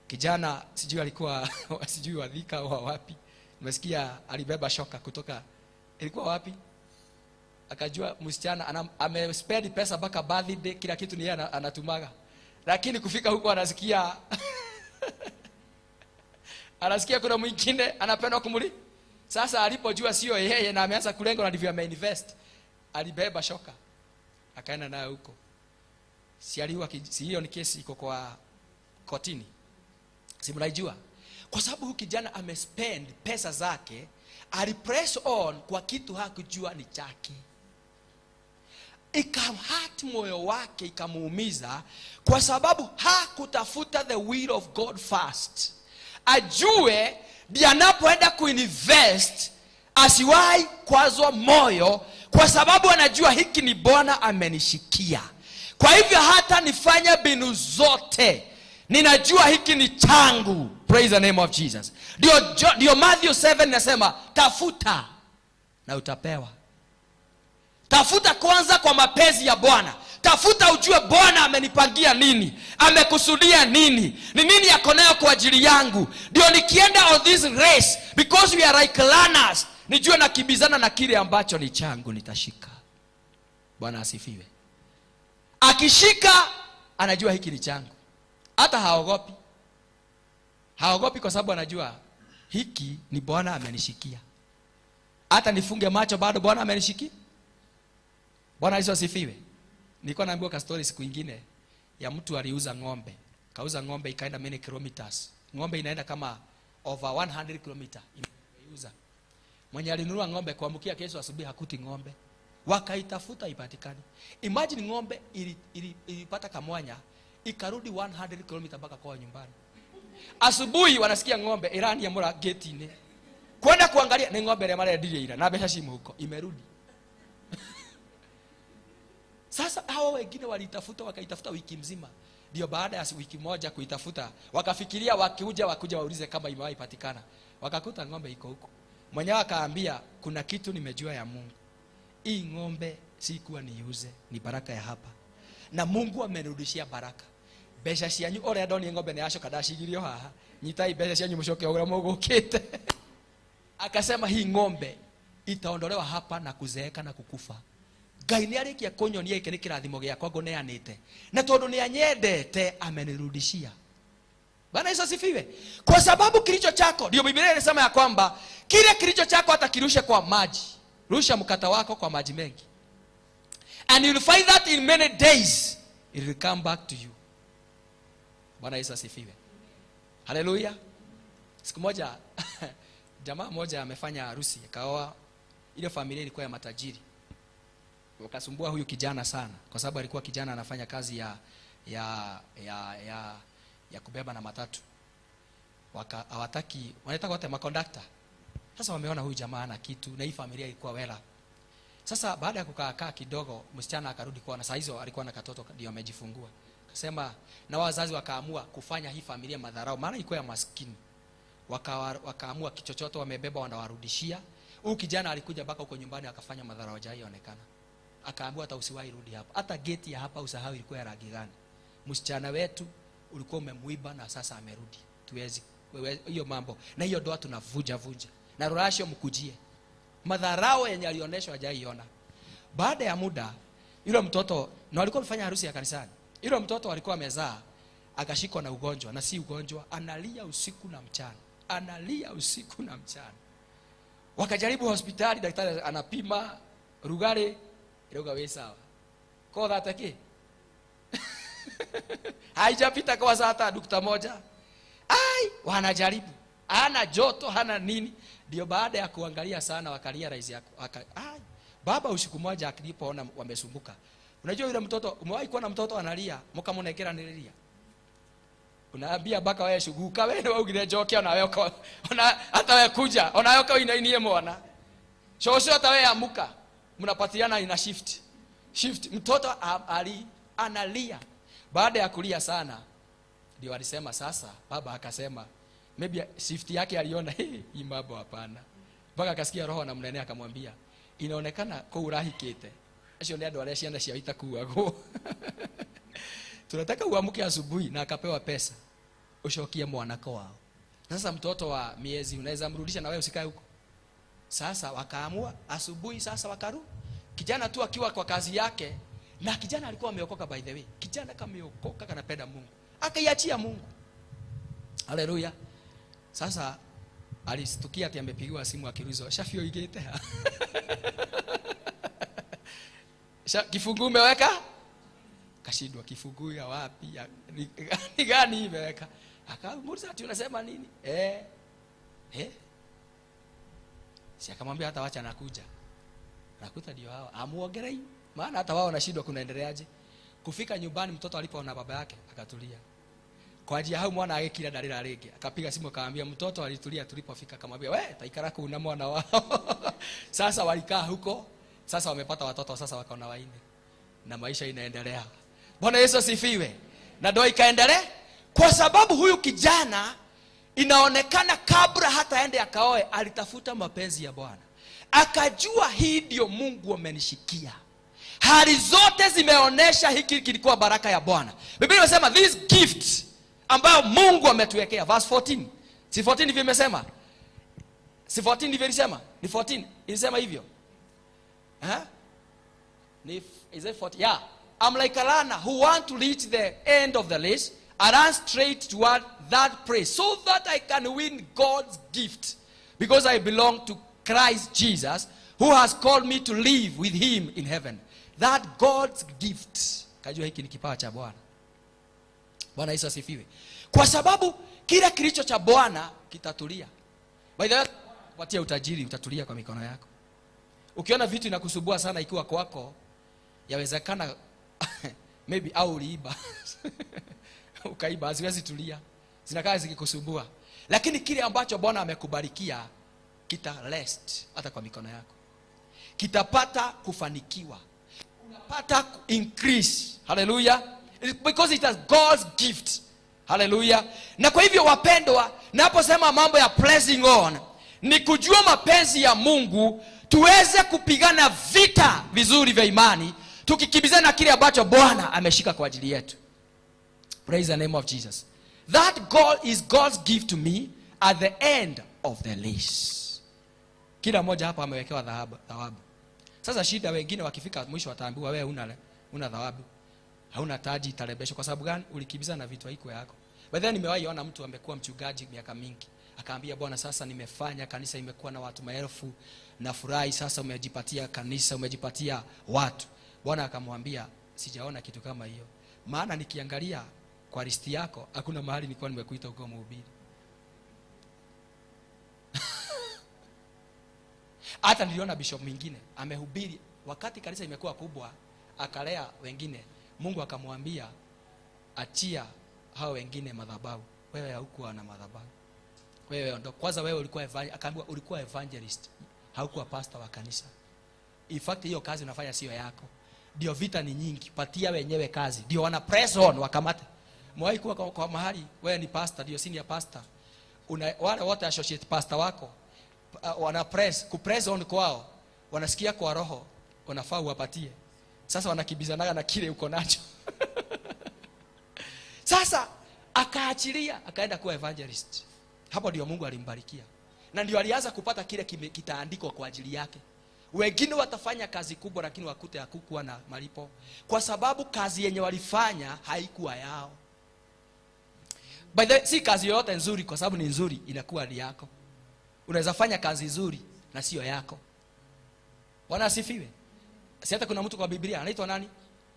S1: Kijana sijui alikuwa sijui wa Thika au wapi. Nimesikia alibeba shoka kutoka ilikuwa wapi? Akajua msichana amespend pesa mpaka birthday, kila kitu ni yeye anatumaga. Lakini kufika huko anasikia anasikia kuna mwingine anapendwa kumuli. Sasa alipojua sio yeye na ameanza kulenga na ndivyo ameinvest, alibeba shoka akaenda nayo huko. Si aliua, si hiyo ni kesi iko kwa kotini. Si mnaijua? Kwa sababu huyu kijana amespend pesa zake, alipress on kwa kitu hakujua ni chake. Ikamhurt moyo wake, ikamuumiza, kwa sababu hakutafuta the will of God first. Ajue ndiye anapoenda kuinvest asiwahi kwazwa moyo, kwa sababu anajua hiki ni Bwana amenishikia. Kwa hivyo hata nifanye mbinu zote, ninajua hiki ni changu. Praise the name of Jesus. Ndio Matthew 7 inasema tafuta na utapewa. Tafuta kwanza kwa mapenzi ya Bwana. Tafuta ujue Bwana amenipangia nini, amekusudia nini, ni nini ako nayo kwa ajili yangu. Ndio nikienda on this race, because we are like learners, nijue nakibizana na kile ambacho ni changu nitashika. Bwana asifiwe. Akishika anajua hiki ni changu. Hata haogopi. Haogopi kwa sababu anajua hiki ni Bwana amenishikia. Hata nifunge macho bado Bwana amenishikia. Bwana Yesu asifiwe. Nilikuwa naambiwa ka story siku nyingine ya mtu aliuza ng'ombe. Kauza ng'ombe ikaenda many kilometers. Ng'ombe inaenda kama over 100 kilometer. Imeiuza. Mwenye alinunua ng'ombe kuamkia kesho asubuhi hakuti ng'ombe. Wakaitafuta ipatikani. Imagine ng'ombe ilipata kamwanya ikarudi 100 kilometer mpaka kwa nyumbani. Asubuhi wanasikia ng'ombe irani ya mura gate-inĩ. Kwenda kuangalia ni ng'ombe ile marendirie ira na mbeca ci mũhuko imerudi. Sasa hao wengine walitafuta wakaitafuta wiki mzima. Ndio baada ya wiki moja kuitafuta wakafikiria wakikuja wakuja waulize kama imewahi patikana. Wakakuta ng'ombe iko huko. Mwenyewe akaambia kuna kitu nimejua ya Mungu. Hii ng'ombe sikuwa niuze, ni baraka ya hapa. Na Mungu amenirudishia baraka. Mbeca cianyu ũrĩa ndonire ng'ombe nĩ yacoka ndacigirio haha. Nyitai mbeca cianyu mũcoke ũrĩa mũgũkĩte. Akasema hii ng'ombe itaondolewa hapa na kuzeeka na kukufa. Ngai nĩ arĩkia kũnyonia gĩkĩ nĩ kĩrathimo gĩakwa ngũneanĩte. Na tondũ nĩ anyendete amenirudishia. Bwana Yesu asifiwe. Kwa sababu kilicho chako, ndio Biblia inasema ya kwamba kile kilicho chako hata kirushe kwa maji. Rusha mkata wako kwa maji mengi. And you'll find that in many days it will come back to you. Bwana Yesu asifiwe. Haleluya. Siku moja jamaa moja amefanya harusi, akaoa. Ile familia ilikuwa ya matajiri. Wakasumbua huyu kijana sana kwa sababu alikuwa kijana anafanya kazi ya kubeba na matatu. Waka hawataki, wanaita wote makondakta. Sasa wameona huyu jamaa ana kitu na hii familia ilikuwa wela. Sasa baada ya kukaa kaa kidogo, msichana akarudi kwa, na saa hizo alikuwa na katoto ndio amejifungua. Akasema, na wazazi wakaamua kufanya hii familia madharau, maana ilikuwa ya maskini. Wakaamua kichochote wamebeba wanawarudishia. Huyu kijana alikuja mpaka huko nyumbani akafanya madharau hajaionekana. Akaambiwa hata usiwahi rudi hapa. Hata gate ya hapa usahau ilikuwa ya rangi gani. Msichana wetu ulikuwa umemuiba na sasa amerudi. Tuwezi hiyo mambo. Na hiyo ndoa tunavuja vuja. Na rurasho mkujie. Madharau yenye alioneshwa hajaiona. Baada ya muda yule mtoto, na walikuwa wamefanya harusi ya kanisani. Yule mtoto alikuwa amezaa akashikwa na ugonjwa, na si ugonjwa, analia usiku na mchana. Analia usiku na mchana. Wakajaribu hospitali, daktari anapima rugare, iroga we sawa. Kwa dhata ki? Haijapita kwa saa hata nukta moja. Ai, wanajaribu. Hana joto, hana nini. Ndio baada ya kuangalia sana wakalia rais yako. Ai, baba usiku moja alipoona wamesumbuka. Unajua yule mtoto, umewahi kuona mtoto analia, mkamonekera nilia. Unaambia baka wewe shuguka wewe waugire njoke ona wewe ona hata wewe kuja, ona wewe uinainie mwana. Shosho hata wewe amuka. Mnapatiana ina shift. Shift mtoto analia. Baada ya kulia sana ndio alisema sasa, baba akasema maybe shift yake aliona hii mambo hapana. Mpaka akasikia roho anamnenea akamwambia inaonekana ko urahikite. Acio ni andu aria ciana ciao itakuagwo. Tunataka uamke asubuhi, na akapewa pesa. Ushokie mwanako wao. Sasa mtoto wa miezi unaweza mrudisha na wewe usikae huko. Sasa wakaamua asubuhi, sasa wakaru. Kijana tu akiwa kwa kazi yake, na kijana alikuwa ameokoka by the way. Kijana kameokoka, kanapenda Mungu. Akaiachia Mungu. Haleluya. Sasa alistukia ati amepigiwa simu akiulizwa, Shafi oigite ha? Kifungu umeweka? Kashindwa kifungu ya wapi? Ni gani imeweka? Akamuuliza ati unasema nini? Si akamwambia hata wacha nakuja. Nakuta ndio hao. Amuongelei. Maana hata wao wanashindwa kunaendeleaje. Kufika nyumbani mtoto alipoona baba yake akatulia. Kwa ajili ya hao mwana agekira ndarira ringi. Akapiga simu akamwambia mtoto alitulia tulipofika, akamwambia we taikara kuna mwana wao. Sasa walikaa huko. Sasa wamepata watoto, sasa wakaona waine. Na maisha inaendelea. Bwana Yesu asifiwe. Na ndoa ikaendelea. Kwa sababu huyu kijana inaonekana kabla hata aende akaoe alitafuta mapenzi ya Bwana. Akajua hii ndio Mungu amenishikia. Hali zote zimeonesha hiki kilikuwa baraka ya Bwana. Biblia inasema this gift ambayo Mungu ametuwekea, verse 14. Si 14 ndivyo imesema? Si 14 ndivyo ilisema? Ni 14. Ilisema hivyo. Huh? Ni, is it 14? Yeah. I'm like a runner who want to reach the end of the race. I run straight toward that place so that I can win God's gift. Because I belong to Christ Jesus, who has called me to live with him in heaven. That God's gift. Kajua hiki ni kipawa cha Bwana. Bwana Yesu asifiwe. Kwa sababu kile kilicho cha Bwana kitatulia. By the way, kupatia utajiri utatulia kwa mikono yako. Ukiona vitu inakusumbua sana ikiwa kwako, yawezekana maybe au uliiba. Ukaiba, haziwezi tulia. Zinakaa zikikusumbua. Lakini kile ambacho Bwana amekubarikia kita rest hata kwa mikono yako. Kitapata kufanikiwa. Unapata increase. Hallelujah. Because it is God's gift. Hallelujah. Na kwa hivyo wapendwa, naposema mambo ya pressing on, ni kujua mapenzi ya Mungu, tuweze kupigana vita vizuri vya imani, tukikimbizana na kile ambacho Bwana ameshika kwa ajili yetu. Praise the name of Jesus. That goal is God's gift to me at the end of the race. Kila mmoja hapa amewekewa thawabu. Sasa shida, wengine wakifika mwisho wataambiwa, wewe una thawabu. Hauna taji itarembeshwa. Kwa sababu gani? Ulikimbiza na vitu haiko yako. By then nimewahi ona mtu amekuwa mchungaji miaka mingi. Akaambia Bwana, sasa nimefanya kanisa imekuwa na watu maelfu, nafurahi sasa umejipatia kanisa, umejipatia watu. Bwana akamwambia, sijaona kitu kama hiyo. Maana nikiangalia kwa listi yako hakuna mahali nilikuwa nimekuita ukiwa mhubiri. Hata niliona bishop mwingine amehubiri wakati kanisa imekuwa kubwa, akalea wengine. Mungu akamwambia, achia hao wengine madhabahu. Wewe haukuwa na madhabahu. Wewe ndo kwanza, wewe ulikuwa akaambiwa ulikuwa evangelist, haukuwa pastor wa kanisa. In fact hiyo kazi unafanya sio yako. Ndio vita ni nyingi, patia wenyewe kazi. Ndio wana press on wakamate. Mwahi kuwa kwa mahali wewe ni pastor, ndio senior pastor. Una wale wote associate pastor wako wana press, ku press on kwao. Wanasikia kwa roho unafaa uwapatie. Sasa wanakimbizanaga na kile uko nacho. Sasa akaachilia, akaenda kuwa evangelist. Hapo ndio Mungu alimbarikia. Na ndio alianza kupata kile kitaandikwa kwa ajili yake. Wengine watafanya kazi kubwa lakini wakute hakukuwa na malipo, kwa sababu kazi yenye walifanya haikuwa yao. By the way, si kazi yoyote nzuri kwa sababu ni nzuri inakuwa ni yako. Unaweza fanya kazi nzuri na sio yako. Bwana asifiwe. Si hata kuna mtu kwa Biblia anaitwa nani?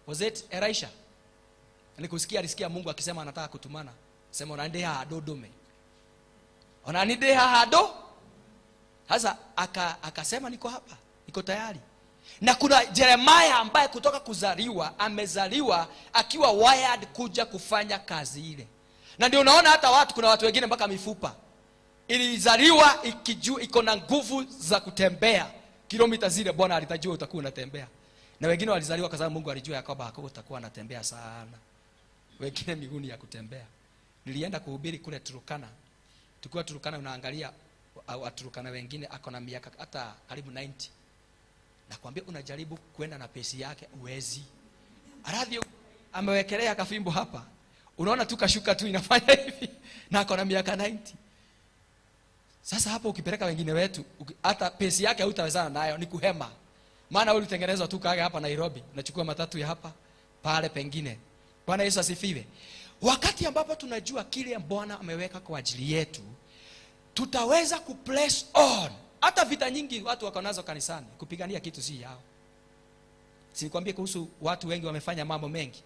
S1: Was it Elisha? Nikusikia alisikia Mungu akisema anataka kutumana. Sema unaende hadodume. Unaende hado? Sasa akasema niko hapa, niko tayari. Na kuna Jeremiah ambaye kutoka kuzaliwa amezaliwa akiwa wired kuja kufanya kazi ile. Na ndio unaona hata watu, kuna watu wengine mpaka mifupa ilizaliwa ikijua iko na nguvu za kutembea kilomita zile Bwana alitajua utakuwa unatembea. Na wengine walizaliwa kwa sababu Mungu alijua kwamba hakutakuwa anatembea sana. Wengine miguuni ya kutembea. Nilienda kuhubiri kule Turkana. Tukiwa Turkana unaangalia Waturkana wengine ako na miaka hata karibu 90. Nakwambia unajaribu kwenda na pesi yake uwezi. Aradhi amewekelea kafimbo hapa. Unaona tu kashuka tu inafanya hivi na ako na miaka 90. Sasa hapo ukipeleka wengine wetu hata pesi yake hutawezana nayo, ni kuhema. Maana wewe ulitengenezwa tu kaga hapa Nairobi, unachukua matatu ya hapa pale pengine. Bwana Yesu asifiwe. Wakati ambapo tunajua kile Bwana ameweka kwa ajili yetu, tutaweza kupress on. Hata vita nyingi watu wako nazo kanisani, kupigania kitu si yao. Sinikwambie kuhusu watu wengi wamefanya mambo mengi.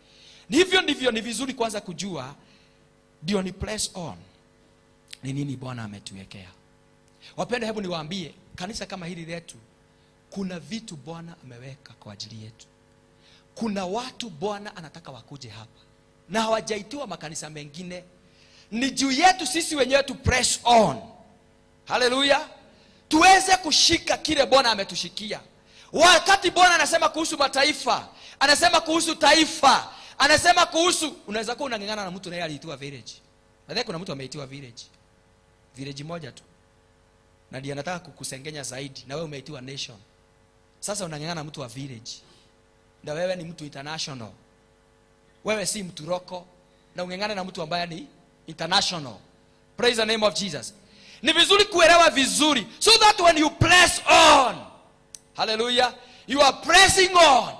S1: Hivyo ndivyo ni vizuri kwanza kujua ndio ni press on. Ni nini Bwana ametuwekea. Wapendwa, hebu niwaambie, kanisa kama hili letu kuna vitu Bwana ameweka kwa ajili yetu. Kuna watu Bwana anataka wakuje hapa na hawajaitiwa makanisa mengine. Ni juu yetu sisi wenyewe tu press on. Hallelujah. Tuweze kushika kile Bwana ametushikia. Wakati Bwana anasema kuhusu mataifa, anasema kuhusu taifa, anasema kuhusu, unaweza kuwa unang'ang'ana na mtu naye aliitiwa village. Nadhani kuna mtu ameitiwa village. Village moja tu. Na ndiye anataka kukusengenya zaidi, na wewe umeitiwa nation. Sasa unang'ang'ana na mtu wa village. Na wewe ni mtu international. Wewe si mtu roko, na ung'ang'ana na mtu ambaye ni international. Praise the name of Jesus. Ni vizuri kuelewa vizuri, so that when you press on, hallelujah, you are pressing on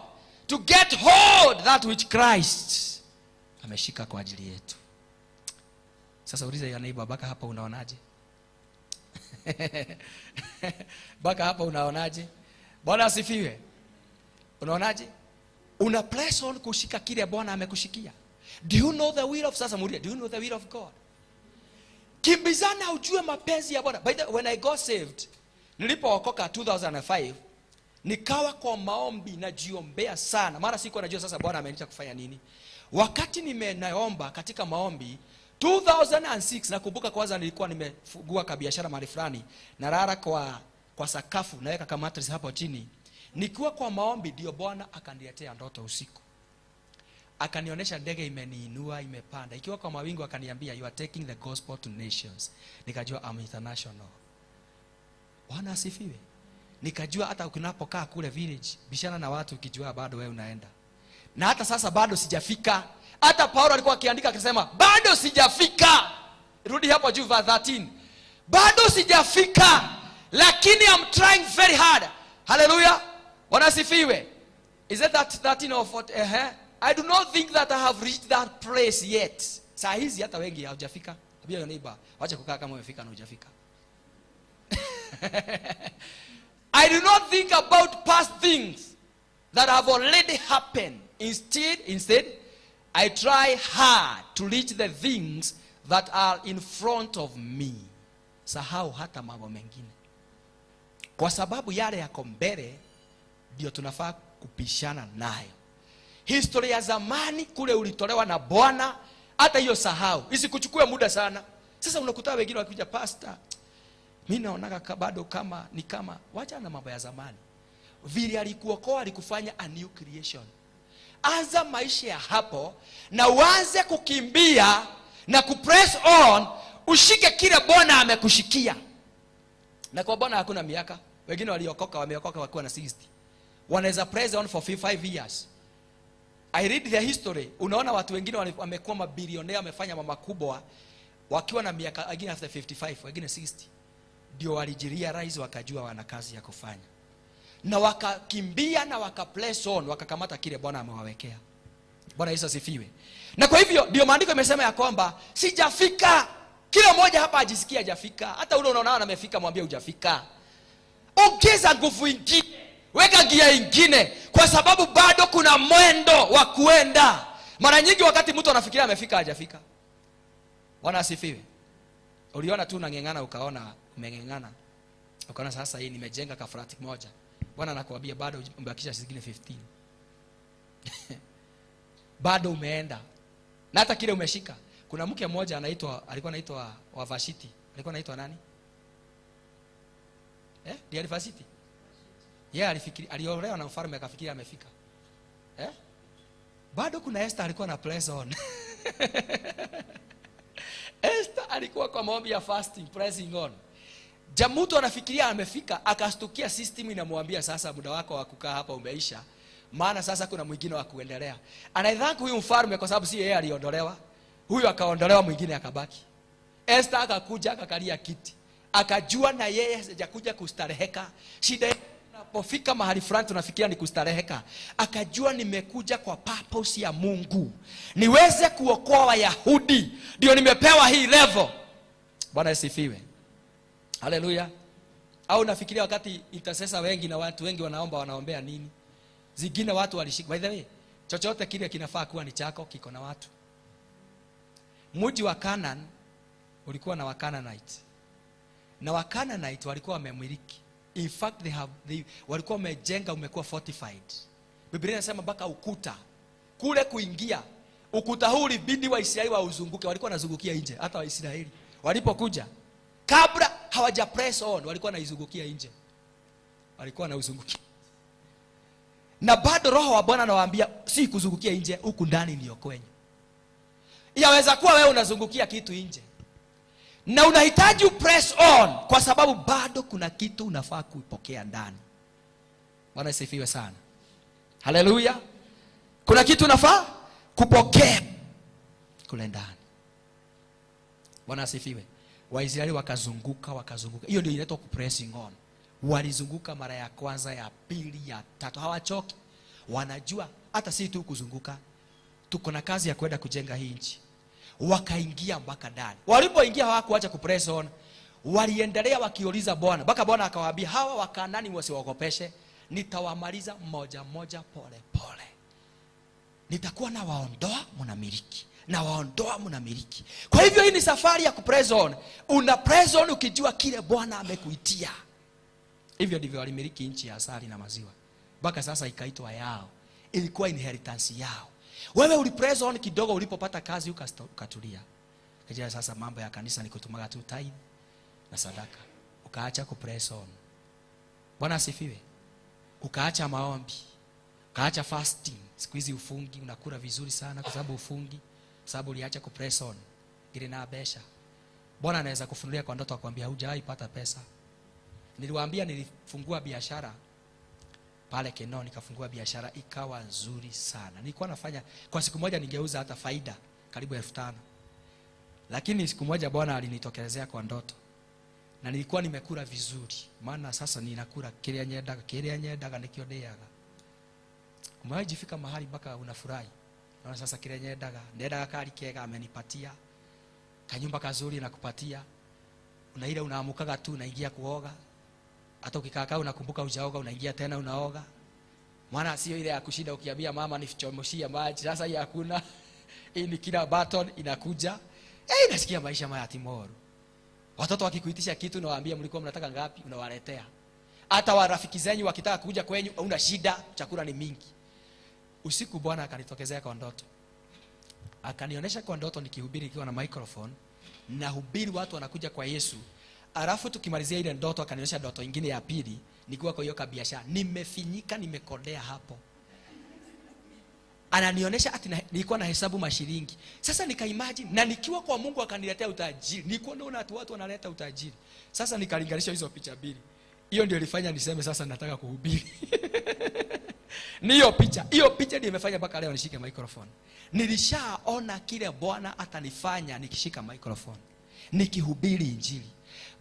S1: to get hold that which Christ ameshika kwa ajili yetu. Sasa uliza ya neighbor, baka hapa unaonaje? Baka hapa unaonaje? Bwana asifiwe. Unaonaje? Una press on kushika kile Bwana amekushikia. Do you know the will of, sasa muulize, do you know the will of God? Kimbizana ujue mapenzi ya Bwana. By the way, when I got saved, nilipookoka 2005, nikawa kwa maombi najiombea sana. Mara sikuwa najua sasa Bwana ameniita kufanya nini. Wakati nimenaomba katika maombi 2006, nakumbuka kwanza nilikuwa nimefungua kabiashara mahali fulani, nalala kwa sakafu, naweka kama mattress hapo chini. Nikiwa kwa maombi ndio Bwana akaniletea ndoto usiku. Akanionyesha ndege imeniinua, imepanda. Ikiwa kwa mawingu akaniambia, you are taking the gospel to nations. Nikajua I'm international. Bwana asifiwe. Nikajua hata unapokaa kule village, bishana na watu ukijua bado wewe unaenda. Na hata sasa bado sijafika. Hata Paulo alikuwa akiandika akisema bado sijafika. Rudi hapo juu verse 13. Bado sijafika, lakini I'm trying very hard. Hallelujah. Bwana asifiwe. Is it that 13 or 14? I do not think that I have reached that place yet. Saa hizi hata wengi hawajafika. Ambia your neighbor, wacha kukaa kama umefika na hujafika. I do not think about past things that have already happened. Instead, I try hard to reach the things that are in front of me. Sahau hata mambo mengine. Kwa sababu yale yako mbele ndio tunafaa kupishana nayo. Historia ya zamani kule ulitolewa na Bwana, hata hiyo sahau. Isikuchukue muda sana. Sasa unakuta wengine wakikuja, pastor, mimi naonaga bado kama ni kama, wacha na mambo ya zamani. Vile alikuokoa alikufanya a new creation. Anza maisha ya hapo na uanze kukimbia na kupress on, ushike kile Bwana amekushikia. Na kwa Bwana hakuna miaka. Wengine waliokoka wameokoka wakiwa na 60. Wanaweza press on for 5 years. I read the history. Unaona watu wengine wamekuwa mabilionea, wamefanya mambo makubwa wakiwa na miaka, wengine after 55, wengine 60. Ndio walijirealize wakajua wana kazi ya kufanya. Na wakakimbia na wakapress on, wakakamata kile Bwana amewawekea. Bwana Yesu asifiwe. Na kwa hivyo ndio maandiko imesema ya kwamba sijafika. Kila mmoja hapa ajisikia hajafika. Hata ule unaona amefika, mwambie hujafika. Ongeza nguvu ingine, weka gia ingine, kwa sababu bado kuna mwendo wa kuenda. Mara nyingi wakati mtu anafikiria amefika, hajafika. Bwana asifiwe. Uliona tu unang'eng'ana, ukaona umeng'eng'ana, ukaona sasa hii nimejenga kafrati moja. Bwana anakuambia bado umebakisha zingine 15. Bado umeenda. Na hata kile umeshika. Kuna mke mmoja alikuwa anaitwa Wavashiti. Alikuwa anaitwa nani? Ndiye Vashiti. Yeye alifikiri, aliolewa na mfalme akafikiria amefika. Bado kuna Esther alikuwa na press on. Esther alikuwa kwa maombi ya fasting, pressing on. Mtu anafikiria amefika, akastukia system inamwambia sasa muda wako wa kukaa hapa umeisha. Maana sasa kuna mwingine wa kuendelea. And I thank huyu mfalme kwa sababu si yeye aliondolewa. Huyu akaondolewa, mwingine akabaki. Esther akakuja akakalia kiti. Akajua na yeye hajakuja kustareheka. Shida unapofika mahali fulani tunafikiria ni kustareheka. Akajua nimekuja kwa purpose ya Mungu. Niweze kuokoa Wayahudi. Ndio nimepewa hii level. Bwana asifiwe. Haleluya. Au nafikiria wakati intercessor wengi na watu wengi wanaomba, wanaombea nini? Zingine watu walishika. By the way, chochote kile kinafaa kuwa ni chako kiko na watu. Mji wa Canaan ulikuwa na Wakanaanite. Na Wakanaanite walikuwa wamemiliki. In fact, walikuwa wamejenga, umekuwa fortified. Biblia inasema mpaka ukuta. Kule kuingia, ukuta huu ulibidi Waisraeli wauzunguke. Walikuwa wanazungukia nje, hata Waisraeli walipokuja. Kabla hawaja press on, walikuwa wanaizungukia nje. Walikuwa wanauzungukia. Na bado Roho wa Bwana anawaambia si kuzungukia nje, huku ndani ndio kwenyu. Yaweza kuwa wewe unazungukia kitu nje. Na unahitaji press on kwa sababu bado kuna kitu unafaa kuipokea ndani. Bwana asifiwe sana. Haleluya. Kuna kitu unafaa kupokea kule ndani. Bwana asifiwe. Waisraeli wakazunguka, wakazunguka. Hiyo ndio inaitwa pressing on. Walizunguka mara ya kwanza, ya pili, ya tatu. Hawachoki. Wanajua hata si tu kuzunguka, tuko na kazi ya kwenda kujenga hii nchi. Wakaingia mpaka ndani. Walipoingia hawakuacha kupress on. Waliendelea wakiuliza Bwana. Mpaka Bwana akawaambia hawa Wakanaani wasiwaogopeshe, nitawamaliza mmoja mmoja pole pole. Nitakuwa na waondoa mnamiliki, na waondoa mnamiliki. Kwa hivyo hii ni safari ya kupress on. Una press on ukijua kile Bwana amekuitia. Hivyo ndivyo walimiliki nchi ya asali na maziwa. Mpaka sasa ikaitwa yao. Ilikuwa inheritance yao. Wewe ulipress on kidogo, ulipopata kazi ukatulia. Kajia sasa mambo ya kanisa ni kutumaga tu tithe na sadaka. Ukaacha kupress on. Bwana asifiwe. Ukaacha maombi. Ukaacha fasting. Siku hizi ufungi, unakula vizuri sana kwa sababu ufungi, sababu uliacha kupress on. Ile na besha. Bwana anaweza kufunulia kwa ndoto akwambia hujawahi pata pesa. Niliwaambia nilifungua biashara pale Keno, nikafungua biashara ikawa nzuri sana. Nilikuwa nafanya kwa siku moja ningeuza hata faida karibu 5,000. Lakini siku moja Bwana alinitokelezea kwa ndoto. Na nilikuwa nimekula vizuri. Maana sasa ninakula kile nyendaga nikio ndeaga. Umewajifika mahali mpaka unafurahi. Naona sasa kile nyendaga kali kega amenipatia. Kanyumba kazuri nakupatia. Unaile unaamukaga tu unaingia kuoga. Hata ukikaa unakumbuka hujaoga, unaingia tena unaoga. Maana sio ile ya kushinda ukiambia mama nichomoshie maji. Sasa hii hakuna. Hii ni kila button inakuja. Nasikia maisha maya timoru. Watoto wakikuitisha kitu unawaambia mlikuwa mnataka ngapi, unawaletea. Hata warafiki zenyu wakitaka kuja kwenyu una shida, chakula ni mingi. Usiku Bwana akanitokezea kwa ndoto. Akanionyesha kwa ndoto nikihubiri nikiwa na microphone, nahubiri watu wanakuja kwa Yesu. Alafu tukimalizia ile ndoto akanionyesha ndoto nyingine ya pili, nikiwa kwa hiyo kabiashara, nimefinyika, nimekodea hapo. Ananionyesha ati nilikuwa na hesabu mashilingi. Sasa nikaimagine, na nikiwa kwa Mungu akaniletea utajiri. Nilikuwa naona watu wanaleta utajiri. Sasa nikalinganisha hizo picha mbili. Hiyo ndio ilifanya niseme sasa nataka kuhubiri. Ni hiyo picha. Hiyo picha ndio imefanya mpaka leo nishike microphone. Nilishaona kile Bwana atanifanya nikishika microphone, nikihubiri injili.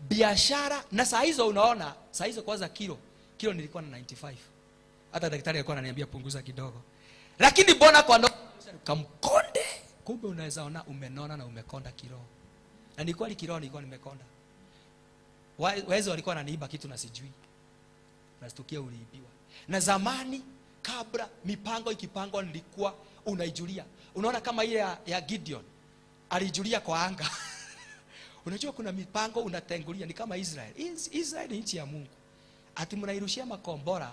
S1: Biashara na saa hizo unaona, saa hizo kwanza kilo nilikuwa na 95. Hata daktari alikuwa ananiambia punguza kidogo. Lakini Bwana kwa ndoto kamkonde. Kumbe unaweza ona umenona na umekonda kiroho. Na nilikuwa kiroho nilikuwa nimekonda. Wezi walikuwa wananiiba kitu na sijui. Nastukia uliibiwa. Na zamani kabla mipango ikipangwa nilikuwa unaijulia. Unaona kama ile ya Gideon alijulia kwa anga. Unajua kuna mipango unatengulia, ni kama Israel. Israel ni nchi ya Mungu. Ati mnairushia makombora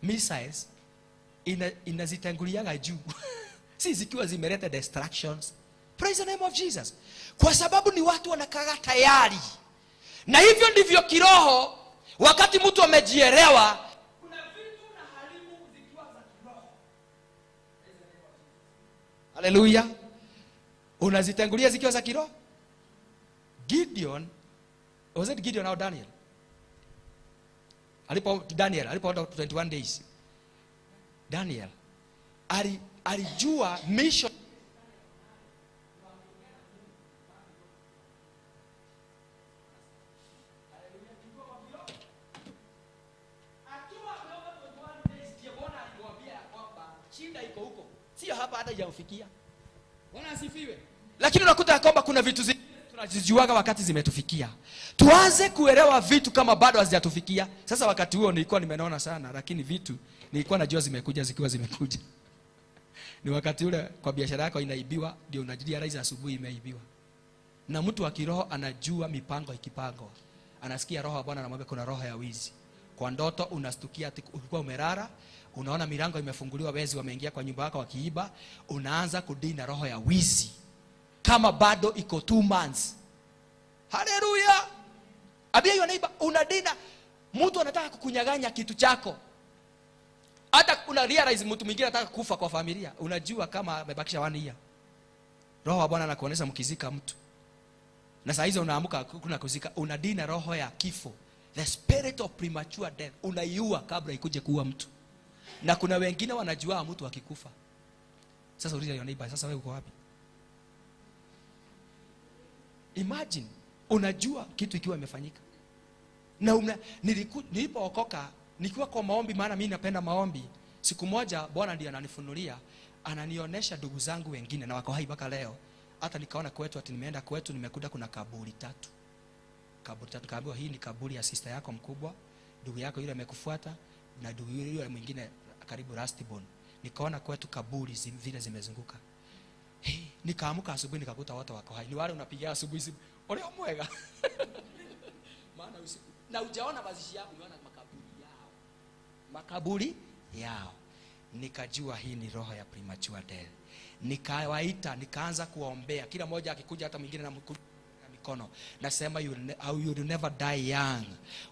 S1: missiles inazitenguliaga juu. Si zikiwa zimeleta destructions. Praise the name of Jesus. Kwa sababu ni watu wanakaa tayari. Na hivyo ndivyo kiroho, wakati mtu amejielewa, kuna vitu na haribu zikiwa za kiroho. Hallelujah. Unazitengulia zikiwa za kiroho. Gideon, was it Gideon or Daniel? Daniel alipo 21 days. Daniel alijua mission. Akiwa ameomba 21 days, ndiye Bwana alimwambia kwamba shida iko huko, sio hapa hata haijafikia. Bwana asifiwe. Lakini unakuta kwamba kuna vitu tunazijuaga wakati zimetufikia. Tuanze kuelewa vitu kama bado hazijatufikia. Sasa wakati huo nilikuwa nimenona sana, lakini vitu nilikuwa najua zimekuja zikiwa zimekuja. Ni wakati ule kwa biashara yako inaibiwa, ndio unajilia rais asubuhi imeibiwa. Na mtu wa kiroho anajua mipango ikipangwa. Anasikia roho ya Bwana anamwambia kuna roho ya wizi. Kwa ndoto unastukia ati ulikuwa umelala, unaona milango imefunguliwa, wezi wameingia kwa nyumba yako wakiiba, unaanza kudina roho ya wizi. Kama bado iko 2 months. Haleluya. Abia hiyo neighbor, unadina mtu anataka kukunyang'anya kitu chako. Hata una realize mtu mwingine anataka kufa kwa familia, unajua kama amebakisha 1 year. Roho wa Bwana anakuonesha mkizika mtu. Na saa hizo unaamka kuna kuzika, unadina roho ya kifo. The spirit of premature death unaiua kabla ikuje kuua mtu. Na kuna wengine wanajua mtu akikufa. Sasa uliza your neighbor, sasa wewe uko wapi? Imagine unajua kitu ikiwa imefanyika. Na nilipookoka nikiwa kwa maombi, maana mimi napenda maombi. Siku moja Bwana ndiye ananifunulia, ananionyesha ndugu zangu wengine na wako hai mpaka leo. Hata nikaona kwetu, ati nimeenda kwetu nimekuta kuna kaburi tatu. Kaburi tatu, kaambiwa hii ni kaburi ya sister yako mkubwa, ndugu yako yule amekufuata, na ndugu yule mwingine karibu last born.
S2: Nikaona kwetu kaburi vile zimezunguka. Hey, nikaamka asubuhi nikakuta watu wako hai. Ni wale unapigia asubuhi simu, "Ole mwega." Maana usiku na hujaona mazishi yao, umeona makaburi yao. Makaburi yao. Nikajua hii ni roho ya premature death. Nikawaita, nikaanza kuwaombea. Kila mmoja akikuja, hata mwingine na mikono. Nasema you will never die young.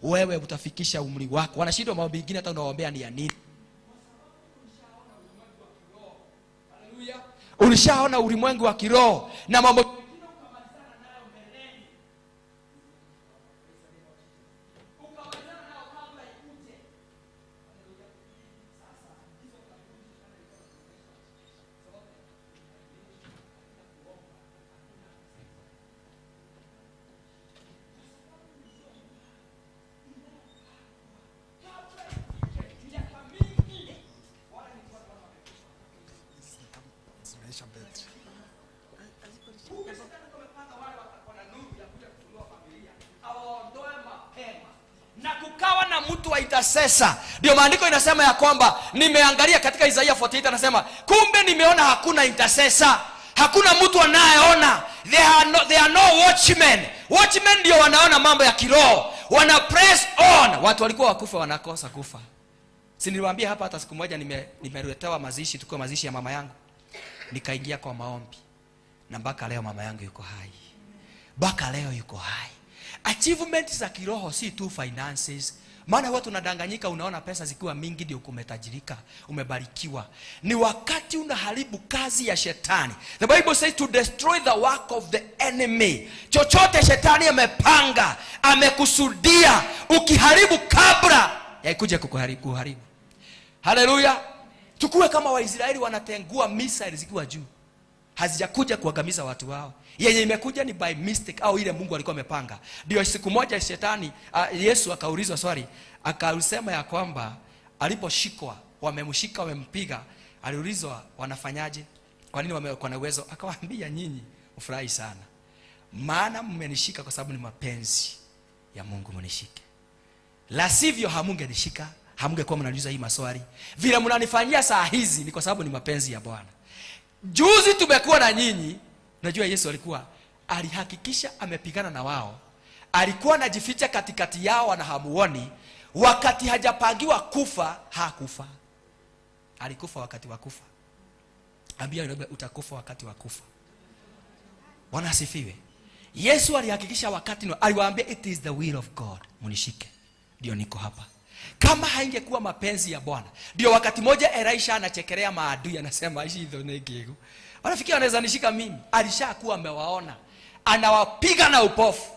S2: Wewe utafikisha umri wako. Wanashindwa mambo mengine hata unawaombea ni ya nini? Ulishaona ulimwengu wa kiroho na mambo mengine ukamalizana nayo mbeleni. Ukamalizana nayo kabla ikuje. Sasa hizo kaburi.
S3: Zimeisha betri.
S1: Na kukawa na mtu wa intercessor. Ndio maandiko inasema ya kwamba nimeangalia katika Isaiah 48, anasema kumbe nimeona hakuna intercessor. Hakuna mtu anayeona. There are no watchmen. Watchmen ndio wanaona mambo ya kiroho. Wana press on. Watu walikuwa wakufa wanakosa kufa. Si niliwaambia hapa hata siku moja nimeletewa mazishi, tulikuwa mazishi ya mama yangu. Nikaingia kwa maombi. Na mpaka leo mama yangu yuko hai. Mpaka leo yuko hai. Achievement za kiroho si tu finances. Maana watu tunadanganyika, unaona pesa zikiwa mingi ndio umetajirika, umebarikiwa. Ni wakati unaharibu kazi ya shetani. The Bible says to destroy the work of the enemy. Chochote shetani amepanga, amekusudia, ukiharibu kabla ya ikuje kukuharibu, kuharibu. Haleluya. Tukue kama Waisraeli wanatengua missiles zikiwa juu. Hazijakuja kuangamiza watu wao. Yenye imekuja ni by mistake au ile Mungu alikuwa amepanga. Ndio siku moja shetani, Yesu akaulizwa swali, akasema ya kwamba aliposhikwa, wamemshika, wamempiga, aliulizwa wanafanyaje? Kwa nini wamekuwa na uwezo? Akawaambia nyinyi mfurahi sana. Maana mmenishika kwa sababu ni mapenzi ya Mungu mnishike. La sivyo hamungenishika, hamungekuwa mnaniuliza hii maswali. Vile mnanifanyia saa hizi ni kwa sababu ni mapenzi ya Bwana. Juzi tumekuwa na nyinyi. Unajua Yesu alihakikisha amepigana na wao. Alikuwa anajificha katikati yao na hamuoni. Wakati hajapangiwa kufa, hakufa. Alikufa wakati wa kufa. Ambia yule utakufa wakati wa kufa. Bwana asifiwe. Yesu alihakikisha wakati, aliwaambia it is the will of God, munishike. Ndio niko hapa. Kama haingekuwa mapenzi ya Bwana. Ndio wakati moja Elisha anachekelea maadui, anasema hizo negi. Wanafikia wanaweza nishika mimi. Alishakuwa amewaona. Anawapiga na upofu.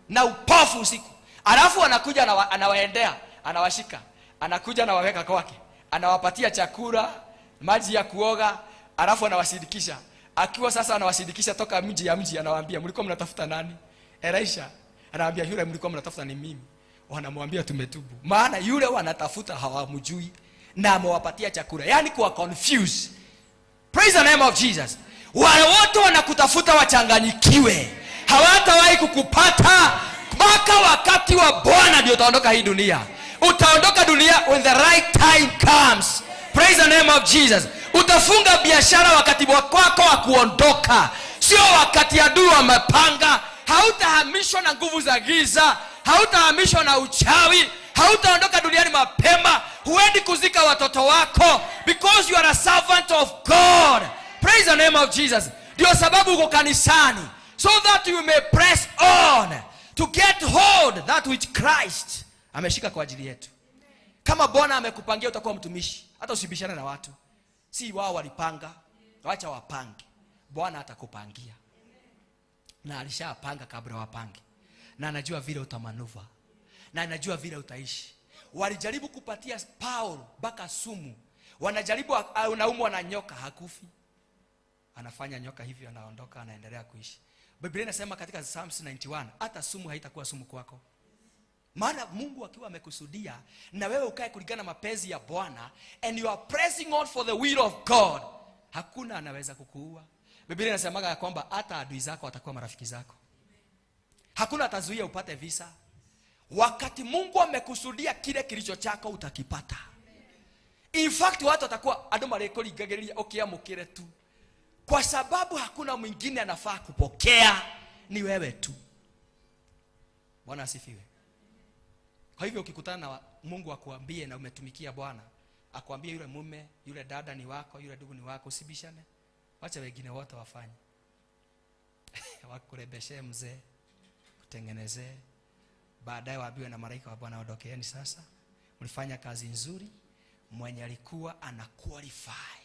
S1: Na upofu usiku. Alafu anakuja anawaendea, anawashika. Anakuja anawaweka kwake. Anawapatia chakula, maji ya kuoga, alafu anawasindikisha. Akiwa sasa anawasindikisha toka mji ya mji, anawaambia mlikuwa mnatafuta nani? Elisha anawaambia yule mlikuwa mnatafuta ni mimi. Wanamwambia tumetubu. Maana yule wanatafuta hawamjui na amewapatia chakula. Yaani kuwa confuse. Praise the name of Jesus. Wale wote wanakutafuta wachanganyikiwe. Hawatawahi kukupata mpaka wakati wa Bwana ndio utaondoka hii dunia. Utaondoka dunia when the right time comes. Praise the name of Jesus. Utafunga biashara wakati wako wa kuondoka, sio wakati adui wamepanga. Hautahamishwa na nguvu za giza, hautahamishwa na uchawi, hautaondoka duniani mapema. Huendi kuzika watoto wako because you are a servant of God. Praise the name of Jesus. Ndio sababu uko kanisani, so that you may press on to get hold that which Christ ameshika kwa ajili yetu. Kama Bwana amekupangia utakuwa mtumishi, hata usibishane na watu. Si wao walipanga, wacha wapange. Bwana atakupangia. Na alishapanga kabla wapange. Na anajua vile utamaneuver. Na anajua vile utaishi. Walijaribu kupatia Paul mpaka sumu. Wanajaribu, anaumwa na nyoka, hakufi. Anafanya nyoka hivyo, anaondoka, anaendelea kuishi. Biblia inasema katika Psalms 91, hata sumu haitakuwa sumu kwako. Maana Mungu akiwa amekusudia na wewe ukae kulingana na mapenzi ya Bwana and you are pressing on for the will of God, hakuna anaweza kukuua. Biblia inasemaga ya kwamba hata adui zako watakuwa marafiki zako. Hakuna atazuia upate visa. Wakati Mungu amekusudia kile kilicho chako utakipata.
S2: In fact watu watakuwa andũ marĩkũringagĩrĩria ũkĩamũkĩre tu, kwa sababu hakuna mwingine anafaa kupokea, ni wewe tu. Bwana asifiwe. Kwa hivyo ukikutana na Mungu akuambie na umetumikia Bwana, akuambie yule mume, yule dada ni wako, yule ndugu ni wako, usibishane. Wacha wengine wote wafanye. Wakurebeshe mzee, kutengenezee. Baadaye waambiwe na malaika wa Bwana, ondokeeni sasa. Mlifanya kazi nzuri, mwenye alikuwa ana qualify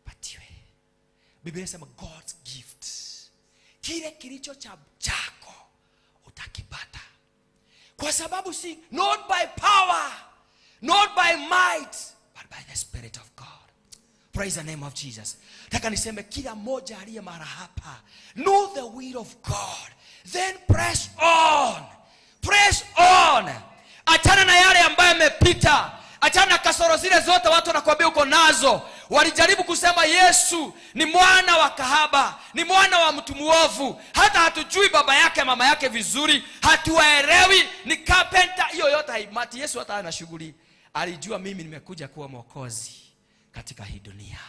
S2: patiwe. Biblia inasema God's gift. Kile kilicho cha chako utakipata. Kwa sababu si not by power, not by might, but by the Spirit of God. Praise the name of Jesus. Nataka niseme kila mmoja aliye mara hapa, know the will of God, then press on. Press on. Achana na yale ambayo yamepita. Achana na kasoro zile zote watu wanakuambia uko nazo. Walijaribu kusema Yesu ni mwana wa kahaba, ni mwana wa mtu muovu, hata hatujui baba yake mama yake vizuri, hatuwaelewi, ni carpenter. Hiyo yote haimati. Yesu hata ana shughuli. Alijua mimi nimekuja kuwa mwokozi katika hii dunia.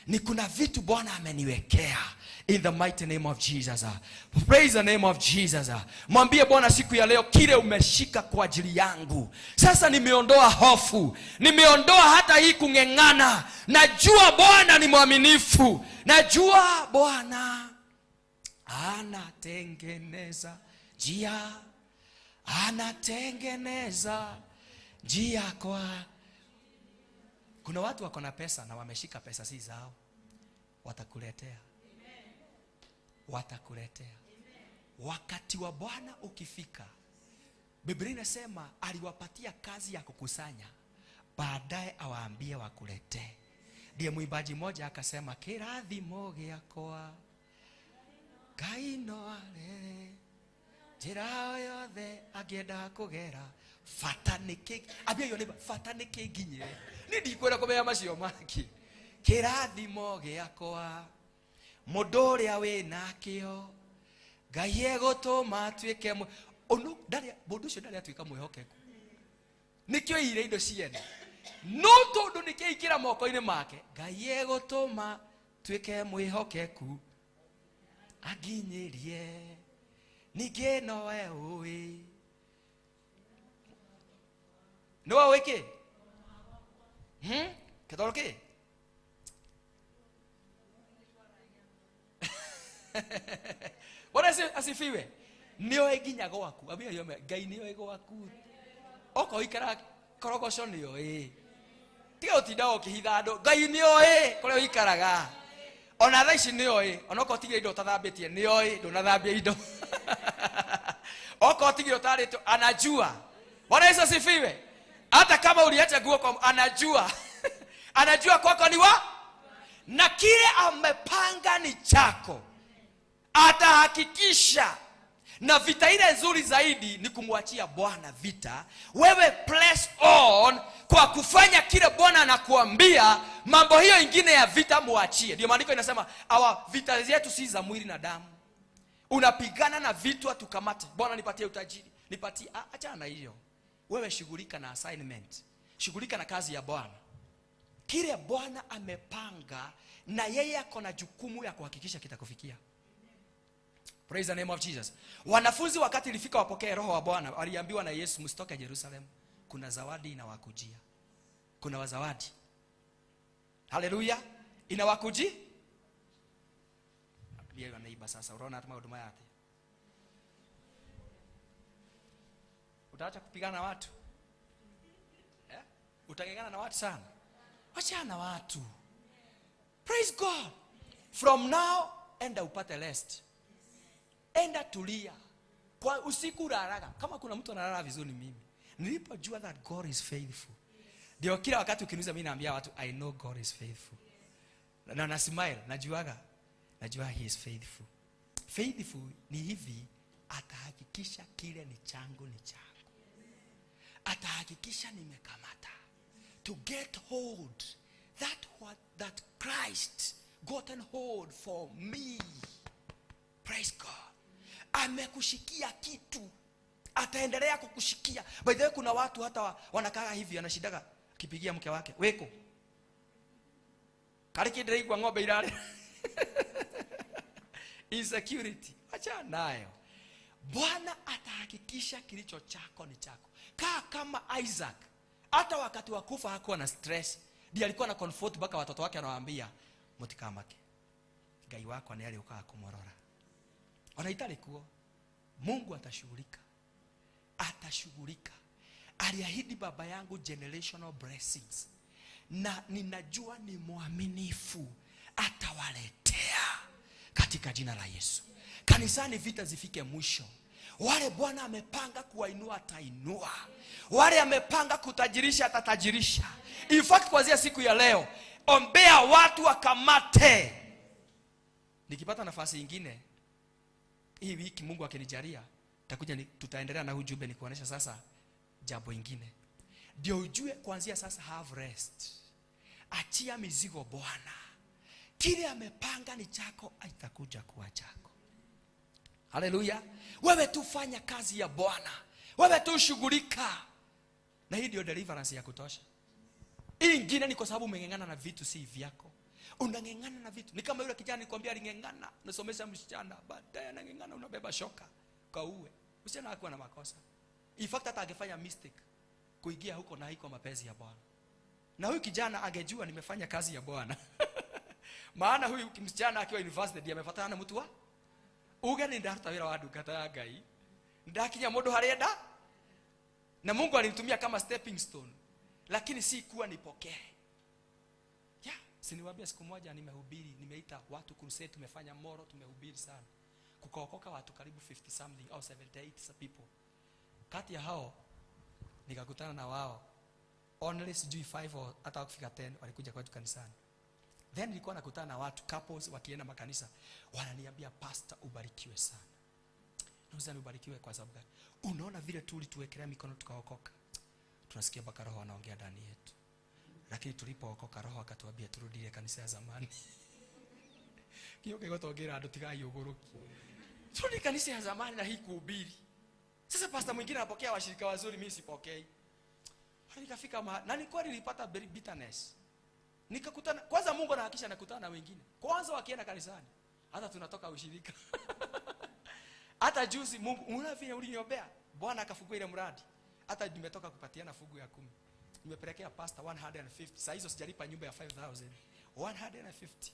S2: Ni kuna vitu Bwana ameniwekea. In the mighty name of Jesus. Praise the name of Jesus. Mwambie Bwana siku ya leo, kile umeshika kwa ajili yangu. Sasa nimeondoa hofu, nimeondoa hata hii kung'eng'ana. Najua Bwana ni mwaminifu. Najua Bwana anatengeneza njia, anatengeneza njia kwa. Kuna watu wako na pesa na wameshika pesa si zao. Watakuletea. Watakuletea. Wakati wa Bwana ukifika, Biblia inasema aliwapatia kazi ya kukusanya, baadaye awaambie wakuletee. Ndiye mwimbaji mmoja akasema, kĩrathimo gĩakwa Ngai no arere njĩra o yothe angĩenda kũgera, bata nĩ kĩ, ambia hiyo nĩ bata nĩ kĩnginyĩre. Niĩ ndikwenda kũmenya macio mangĩ. Kĩrathimo gĩakwa mũndũ ũrĩa wĩnakĩo Ngai egũtũma atuĩke ũndũ ndarĩ, mũndũ ũcio ndarĩ atuĩka mwĩhokeku. Nĩkĩo ire indo ciene, no tondũ nĩkĩaingĩra moko-inĩ make, Ngai egũtũma tuĩke mwĩhokeku anginyĩrie, ningĩ nowe ũĩ. Nĩwe ũĩ kĩ? Kĩtoro kĩ? Bwana asifiwe. Nĩoĩ nginya gwaku. Ambia yo Ngai nĩoĩ gwaku. Okorwo ikara korogoco nĩoĩ. Tiga gũtinda ũkĩhitha andũ. Ngai nĩoĩ kũrĩa ũikaraga. Ona thaa ici nĩoĩ. Ona okorwo tigire indo ũtathambĩtie nĩoĩ ndũnathambia indo. Okorwo tigire ũtarĩtwo anajua. Bwana Yesu asifiwe. Hata kama uliacha nguo kwa, anajua. Anajua kwako ni wa, na kile amepanga ni chako. Atahakikisha. Na vita ile nzuri zaidi ni kumwachia Bwana vita. Wewe press on kwa kufanya kile Bwana anakuambia. Mambo hiyo ingine ya vita muachie. Ndio maandiko inasema our vita zetu si za mwili na damu. Unapigana na vitu atukamate. Bwana nipatie utajiri, nipatie. Achana na hiyo. Wewe shughulika na assignment. Shughulika na kazi ya Bwana. Kile Bwana amepanga na yeye ako na jukumu ya kuhakikisha kitakufikia. Praise the name of Jesus. Wanafunzi wakati ilifika wapokee roho wa Bwana, waliambiwa na Yesu, msitoke Jerusalem, kuna zawadi inawakujia. Kuna zawadi. Haleluya. Inawakuji? Ndiye anaiba sasa. Unaona hata huduma yake. Utaacha kupigana na watu? Utagengana na watu sana. Achana na watu. Praise God. From now enda upate rest. Enda tulia. Kwa usiku lalaga. Kama kuna mtu analala vizuri mimi. Nilipojua that God is faithful. Ndio kila wakati ukiniuliza mimi naambia watu I know God is faithful. Na na smile, najuaga. Najua he is faithful. Faithful ni hivi, atahakikisha kile ni changu ni changu. Atahakikisha nimekamata. To get hold that what that Christ gotten hold for me. Praise God. Amekushikia kitu, ataendelea kukushikia. By the way, kuna watu hata wanakaa hivi, anashidaga akipigia mke wake, weko Kariki ndiraigua ng'ombe irarĩ. Insecurity. Acha nayo. Bwana atahakikisha kilicho chako ni chako. Kaa kama Isaac. Hata wakati wa kufa hakuwa na stress. Ndiye alikuwa na comfort mpaka watoto wake anawaambia mutikamake. Ngai wakwa ni aliukaga kumorora. Ona itari kuo. Mungu atashughulika. Atashughulika. Aliahidi baba yangu generational blessings. Na ninajua ni mwaminifu, atawaletea katika jina la Yesu. Kanisani vita zifike mwisho. Wale Bwana amepanga kuwainua atainua. Wale amepanga kutajirisha atatajirisha. In fact kuanzia siku ya leo, ombea watu wakamate. Nikipata nafasi nyingine hii wiki, Mungu akinijalia, takuja tutaendelea na ujumbe nikuonesha sasa jambo ingine. Ndio ujue kuanzia sasa have rest. Achia mizigo Bwana. Kile amepanga ni chako, itakuja kuwa chako. Haleluya. Wewe tu fanya kazi ya Bwana. Wewe tu shughulika. Na hii ndio deliverance ya kutosha. Hii ingine ni kwa sababu umeng'ang'ana na vitu si vyako. Unang'ang'ana na vitu. Ni kama yule kijana nilikwambia aling'ang'ana, unasomesha msichana, baadaye anang'ang'ana unabeba shoka kauwe. Msichana hakuwa na makosa. In fact hata angefanya mistake kuingia huko na haiko mapenzi ya Bwana. Na huyu kijana angejua nimefanya kazi ya Bwana. Maana huyu msichana akiwa university ndiye amefuatana na mtu wa uge ni ndaruta wira wa ndungata ya Ngai. Ndakinya mundu harenda na Mungu alimtumia kama stepping stone, lakini si kuwa nipokee. Yeah, si niwaambia siku moja nimehubiri, nimeita watu crusade, tumefanya Moro, tumehubiri sana. Kukaokoka watu karibu 50 something au 78 people. Kati ya hao nikakutana na wao only sijui 5 or hata kufika 10 walikuja kwetu kanisani. Then nilikuwa nakutana na watu couples wakienda makanisa, wananiambia pastor ubarikiwe sana. Nauliza ubarikiwe kwa sababu gani? Unaona vile tu ulituwekelea mikono tukaokoka. Tunasikia mpaka roho anaongea ndani yetu. Lakini tulipookoka roho akatuambia turudie kanisa ya zamani. Kiyo kigotongera andu tigai uguruki. Turudi kanisa ya zamani na hii kuhubiri. Sasa pastor mwingine anapokea washirika wazuri, mimi sipokei. Nikafika mahali na nilikuwa nilipata bitterness. Nikakutana kwanza, Mungu anahakisha nakutana na wengine. Kwanza wakienda kanisani, hata tunatoka ushirika. Hata juzi Mungu unaona vile uliniombea, Bwana akafungua ile mradi. Hata nimetoka kupatiana fungu ya 10. Nimepelekea pastor 150. Saa hizo sijalipa nyumba ya 5000. 150.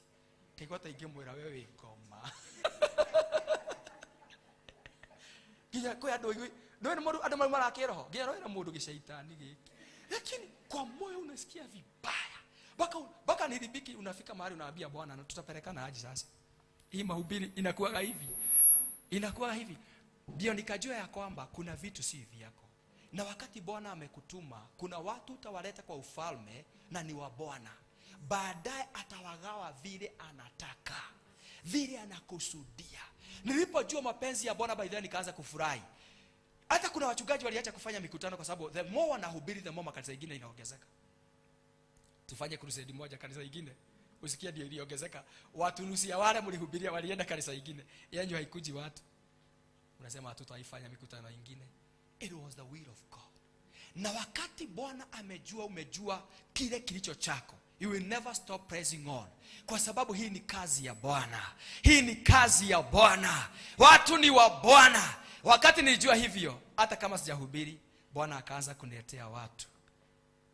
S2: Kigota ingemwira wewe ngoma. Ginya kwa andu igui, ndio ni mundu andu marakiroho. Ginya roho mundu gicaitani giki. Lakini kwa moyo unasikia vibaya. Baka nilibiki unafika mahali unaambia Bwana na tutapelekana aje sasa. Hii mahubiri inakuwa hivi. Inakuwa hivi. Ndio nikajua ya kwamba kuna vitu si vyako. Na wakati Bwana amekutuma, kuna watu utawaleta kwa ufalme na ni wa Bwana. Baadaye atawagawa vile anataka, vile anakusudia. Nilipojua mapenzi ya Bwana, by then nikaanza kufurahi. Hata kuna wachungaji waliacha kufanya mikutano kwa sababu the more wanahubiri the more makanisa mengine inaongezeka. Tufanye crusade moja kanisa lingine, usikia ndio iliongezeka. Watu nusu ya wale mlihubiria walienda kanisa lingine, yenyu haikuji watu. Unasema hatutaifanya mikutano mingine. It was the will of God. Na wakati Bwana amejua umejua kile kilicho chako, you will never stop pressing on. Kwa sababu hii ni kazi ya Bwana. Hii ni kazi ya Bwana. Watu ni wa Bwana. Wakati nilijua hivyo, hata kama sijahubiri, Bwana akaanza kuniletea watu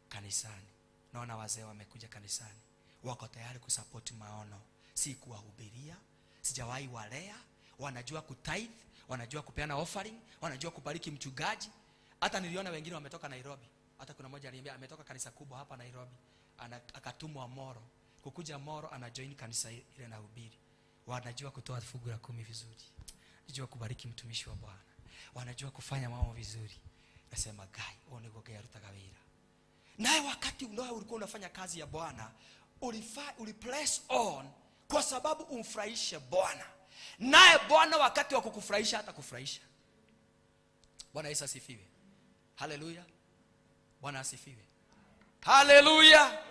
S2: kanisani. Naona wazee wamekuja kanisani, wako tayari kusupport maono. Si kuwahubiria, sijawahi walea, wanajua kutithe, wanajua kupeana offering, wanajua kubariki mchungaji. Hata niliona wengine wametoka Nairobi. Hata kuna mmoja aliniambia ametoka kanisa kubwa hapa Nairobi, akatumwa Moro. Kukuja Moro anajoin kanisa ile na hubiri. Wanajua kutoa fungu la 10 vizuri. Wanajua kubariki mtumishi wa Bwana. Wanajua kufanya mambo vizuri. Nasema gai, onigogea rutagawira. Naye wakati ulikuwa unafanya kazi ya Bwana, ulipress on kwa sababu umfurahishe Bwana. Naye Bwana wakati wa kukufurahisha atakufurahisha. Bwana Yesu asifiwe. Haleluya. Bwana asifiwe. Haleluya.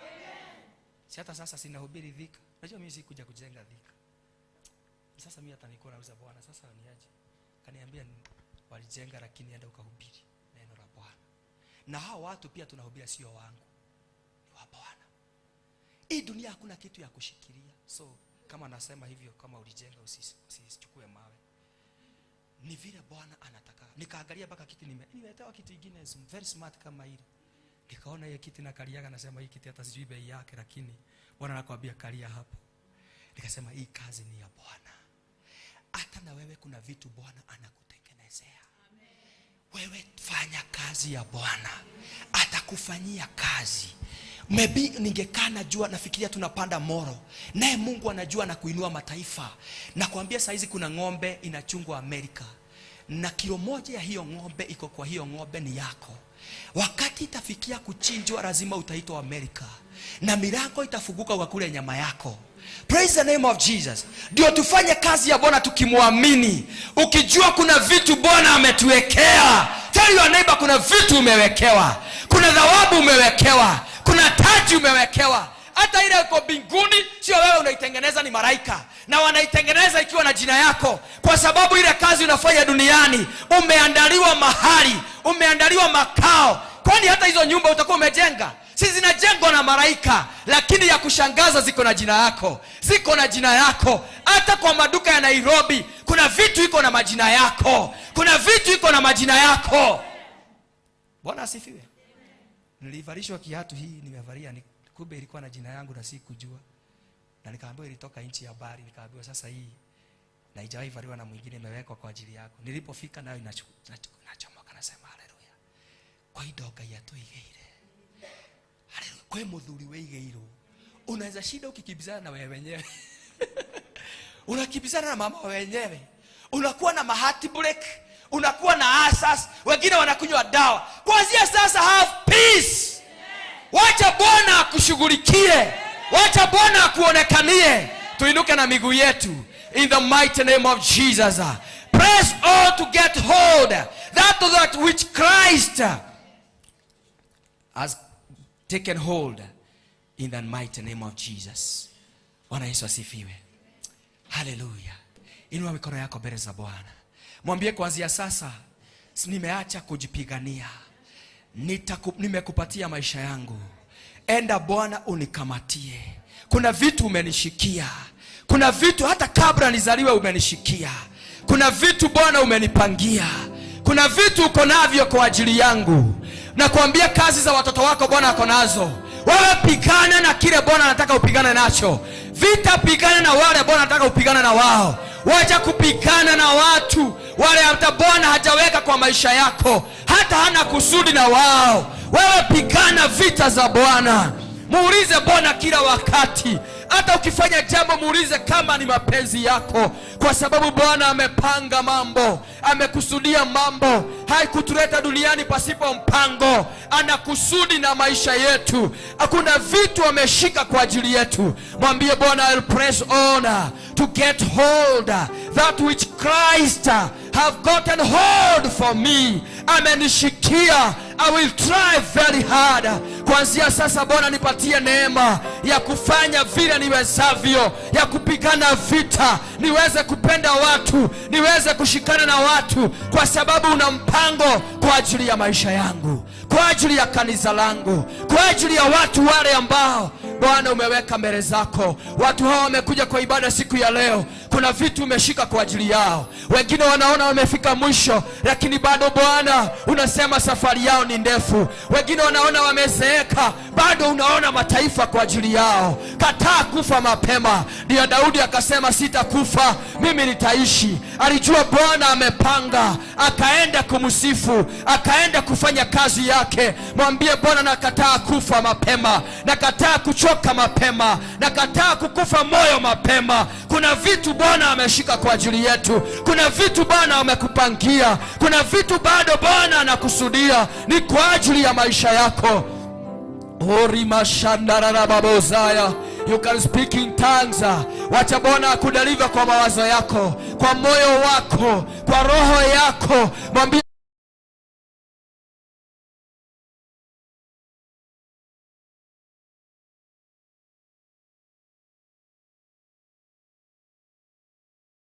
S2: Si hata sasa sinahubiri dhika. Unajua mimi sikuja kujenga dhika. Sasa mimi hata nilikuwa nauliza Bwana, sasa niaje? Kaniambia walijenga lakini enda ukahubiri neno la Bwana. Na hao watu pia tunahubiri sio wangu, ni wa Bwana. Hii dunia hakuna kitu ya kushikilia. So kama nasema hivyo, kama ulijenga usichukue mawe. Ni vile Bwana anataka. Nikaangalia mpaka kiti nimeletewa kiti kingine very smart kama hili. Nikaona hiyo kiti na kaliaga, nasema hii kiti hata sijui bei yake, lakini Bwana anakuambia kalia hapo. Nikasema hii kazi ni ya Bwana. Hata na wewe kuna vitu Bwana anakutengenezea. Wewe fanya kazi ya Bwana, atakufanyia kazi. Maybe ningekaa najua, nafikiria tunapanda Moro, naye Mungu anajua na kuinua mataifa. Nakwambia saizi kuna ng'ombe inachungwa Amerika, na kilo moja ya hiyo ng'ombe iko kwa hiyo ng'ombe ni yako. Wakati itafikia kuchinjwa, lazima utaitwa Amerika, na milango itafunguka kwa kule nyama yako. Praise the name of Jesus. Ndio tufanye kazi ya Bwana tukimwamini, ukijua kuna vitu Bwana ametuwekea. Tell your neighbor, kuna vitu umewekewa, kuna thawabu umewekewa, kuna taji umewekewa. Hata ile iko mbinguni sio wewe unaitengeneza, ni malaika, na wanaitengeneza ikiwa na jina yako, kwa sababu ile kazi unafanya duniani umeandaliwa mahali, umeandaliwa makao. Kwani hata hizo nyumba utakuwa umejenga, si zinajengwa na malaika, lakini ya kushangaza ziko na jina yako, ziko na jina yako. Hata kwa maduka ya Nairobi kuna vitu iko na majina yako, kuna vitu iko na majina yako. Bwana asifiwe. Nilivalishwa kiatu hii nimevalia, ni kumbe ilikuwa na jina yangu na sikujua, na nikaambiwa ilitoka nchi ya mbali. Nikaambiwa sasa hii na haijawahi valiwa na mwingine, imewekwa kwa ajili yako. Nilipofika nayo inachomoka, nasema haleluya, kwa indo Ngai atuigeire. Haleluya, kwe muthuri weigeirwo. Unaweza shinda ukikimbizana na wewe wenyewe, unakimbizana na mama wenyewe, unakuwa na heartbreak, unakuwa na asas, wengine wanakunywa dawa. Kuanzia sasa have peace. Wacha Bwana akushughulikie, wacha Bwana akuonekanie. Tuinuke na miguu yetu in the mighty name of Jesus. Press all to get hold that which Christ has taken hold in the mighty name of Jesus. Bwana Yesu asifiwe. Haleluya. Inua mikono yako mbele za Bwana, mwambie kuanzia sasa nimeacha kujipigania, nimekupatia maisha yangu. Enda Bwana unikamatie. Kuna vitu umenishikia, kuna vitu hata kabla nizaliwe umenishikia, kuna vitu Bwana umenipangia, kuna vitu uko navyo kwa ajili yangu. Nakwambia kazi za watoto wako Bwana ako nazo. Wewe pigana na kile Bwana anataka upigane nacho. Vita, pigana na wale Bwana anataka upigane na wao. Wacha kupigana na watu wale hata Bwana hajaweka kwa maisha yako, hata hana kusudi na wao. Wewe pigana vita za Bwana, muulize Bwana kila wakati. Hata ukifanya jambo muulize kama ni mapenzi yako, kwa sababu Bwana amepanga mambo, amekusudia mambo. Haikutuleta duniani pasipo mpango, ana kusudi na maisha yetu. Hakuna vitu ameshika kwa ajili yetu. Mwambie Bwana, I'll press on to get hold that which Christ have gotten hold for me. Amenishikia. I will try very hard. Kuanzia sasa Bwana nipatie neema ya kufanya vile niwezavyo, ya kupigana vita, niweze kupenda watu, niweze kushikana na watu, kwa sababu una mpango kwa ajili ya maisha yangu, kwa ajili ya kanisa langu, kwa ajili ya watu wale ambao Bwana umeweka mbele zako. Watu hawa wamekuja kwa ibada siku ya leo, kuna vitu umeshika kwa ajili yao. Wengine wanaona wamefika mwisho, lakini bado Bwana unasema safari yao ni ndefu. Wengine wanaona wamezeeka, bado unaona mataifa kwa ajili yao. Kataa kufa mapema. Ndiyo Daudi akasema, sitakufa mimi nitaishi. Alijua Bwana amepanga, akaenda kumsifu, akaenda kufanya kazi yake. Mwambie Bwana, nakataa kufa mapema, nakataa kuchoka mapema, nakataa kukufa moyo mapema. Kuna vitu Bwana ameshika kwa ajili yetu, kuna vitu Bwana amekupangia, kuna vitu bado Bwana anakusudia ni kwa ajili ya maisha yako. Orimashandararababozaya. You can speak in tongues. Wacha Bwana akudeliver kwa mawazo yako, kwa moyo wako, kwa roho yako. Mwambie